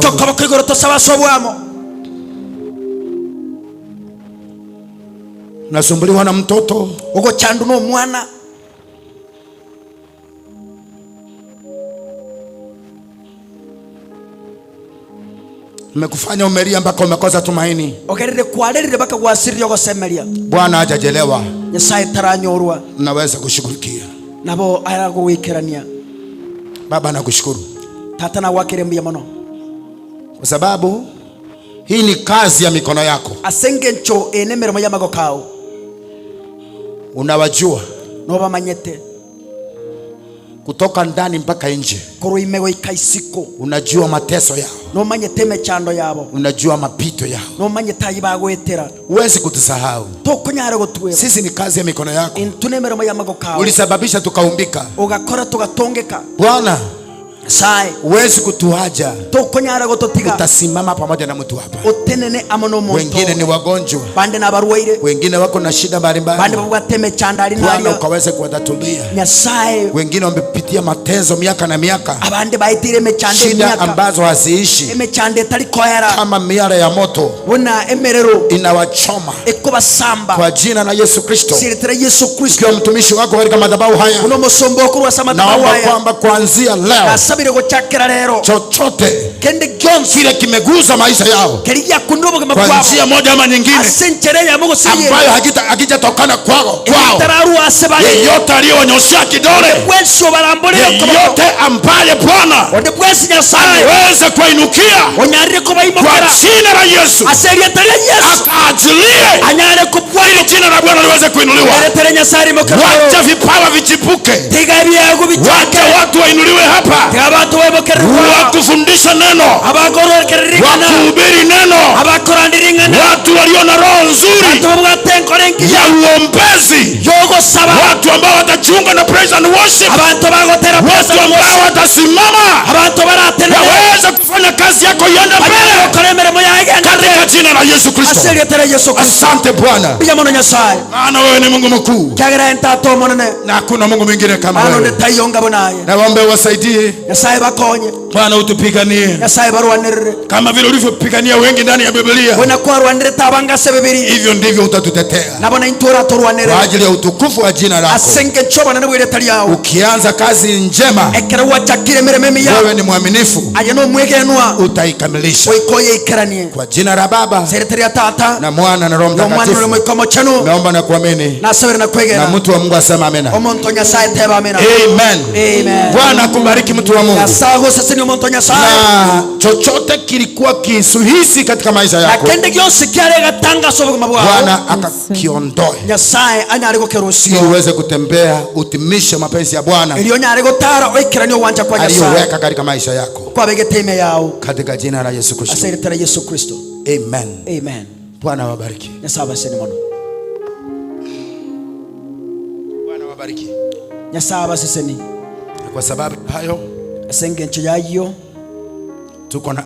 Nasumbuliwa na mtoto ugo chandu no mwana, nimekufanya umelia mpaka umekosa tumaini. Ogerere kwarerire mpaka gwasiria ogosemeria. Bwana hajajelewa. Nyasaye taranyorwa. Naweza kushughulikia. Nabo aragwikerania. Baba nakushukuru. Tata na wakire mbuya mono. Kwa sababu hii ni kazi ya mikono yako. Asenge ncho ene mirimo ya magokao. Unawajua Nobamanyete. Kutoka ndani mpaka nje. Korwa ime goika isiko. Unajua mateso yao. Nomanyete emechando yabo. Unajua mapito yao. Nomanyete ayi bagwetera. Huwezi kutusahau. Tokonyara gotweba. Sisi ni kazi ya mikono yako. Intwe nemeremo ya magoko ao. Ulisababisha tukaumbika. Ogakora tugatongeka. Bwana, Nyasaye, huwezi kutuacha. Tokonyara gototiga. Utasimama pamoja na mtu hapa. Otenene amo nomonto. Wengine ni wagonjwa. Bande nabarwaire. Wengine wako na shida mbalimbali. Bande babwate emechando ari Bwana, naria. ukaweze kuwatatulia. Nyasaye. Wengine wamepitia mateso miaka na miaka. Abande baitire emechando Shida emiaka. ambazo haziishi. Emechando etari koera. Kama miale ya moto. Buna emerero. Inawachoma. Ekobasamba. Kwa jina la Yesu Kristo. Siretera Yesu Kristo. Ikiwa mtumishi wako katika madhabahu haya. Uno musombo okorwa ase madhabahu Naomba haya. kwamba kuanzia leo. Nasabire gochakera rero. Chochote Kende gyonsi. kile kimegusa maisha yao. Kerigia kundu obogima Kwa bwabo. njia moja ama nyingine. Ase enchere yamo gose eyende. Ambayo hakijatokana kwao. Ebitararwa ase bare. Yeyote aliyewanyoshea kidole. Bwensi obaramborere okoboko. Yeyote ambaye Bwana Onde bwensi Nyasaye. aweze kuinukia. Onyarire kobaimokera. Kwa jina la Yesu. Ase erieta ria Yesu. Akaajilie. Anyare kubwa. Ili jina la Bwana liweze kuinuliwa. Erieta ria Nyasaye rimokere. Wacha vipawa vichipuke. Tiga ebiago bichake. Wacha watu wainuliwe hapa. Tiga abantu baimokerere. Wakufundisha neno. Abakorokererikana. Wakuhubiri neno. Abakorandiringana. Watu walio na roho nzuri. Bantu babwate enkoro engiya. Ya uombezi. Yogosaba. Watu ambao watajiunga na praise and worship. Abantu bagotera praise Watu and ambao worship. watasimama. Abantu baratenene. Waweze kufanya kazi yako iende mbele. Bakore emirimo yaye igende Katika mbere. jina la Yesu Kristo. Ase erieta ria Yesu Kristo. Asante Bwana. Mbuya mono Nyasaye. Maana wewe ni Mungu mkuu. Kiagera entata omonene. Na hakuna Mungu mwingine kama Ano wewe. ndetaiyo ngabo naye. Na waombe wasaidie. Nyasaye bakonye. Bwana utupiganie. Nyasaye barwanirire. Kama vile ulivyopigania wengi ndani ya Biblia. Bwana kwarwanirite abangase bibiri. Hivyo ndivyo utatutetea. Nabona intura turwanire. Kwa ajili ya utukufu wa jina lako. Asenge nchobana nabwire lyao. Ukianza kazi njema. Ekero wachakire mirimo emiya. Wewe ni mwaminifu. Aye no mwegenwa. Utaikamilisha. Oikoye ikeranie. Kwa jina la Baba. Seretari ya Tata. Na Mwana na Roho Na Mwana na Mtakatifu. Roho Mtakatifu. Naomba na kuamini. Nasabira na kwegena. Na mtu wa Mungu asema amena. Omonto Nyasaye teba amena. Amen. Amen. Bwana akubariki mtu wa Mungu. Nyasaye agosesenie omonto Nyasaye. Na chochote kilikuwa kisuhisi katika maisha yako. Na kende gyonsi kiare gatangasa obogima bwao. Bwana akakiondoe. Nyasaye anyare gokerusio. Ili uweze kutembea utimishe mapenzi ya Bwana. Ili onyare gotara oikeranie owanja kwa Nyasaye. Aliyoweka katika maisha yako. Kwabegete ime yao. Katika jina la Yesu Kristo. Ase erieta ria Yesu Kristo. Amen. Amen. Bwana awabariki. Nyasaye abaseni mono. Bwana awabariki. Nyasaye abaseseni. Kwa sababu hayo Ase engencho yayo tuko na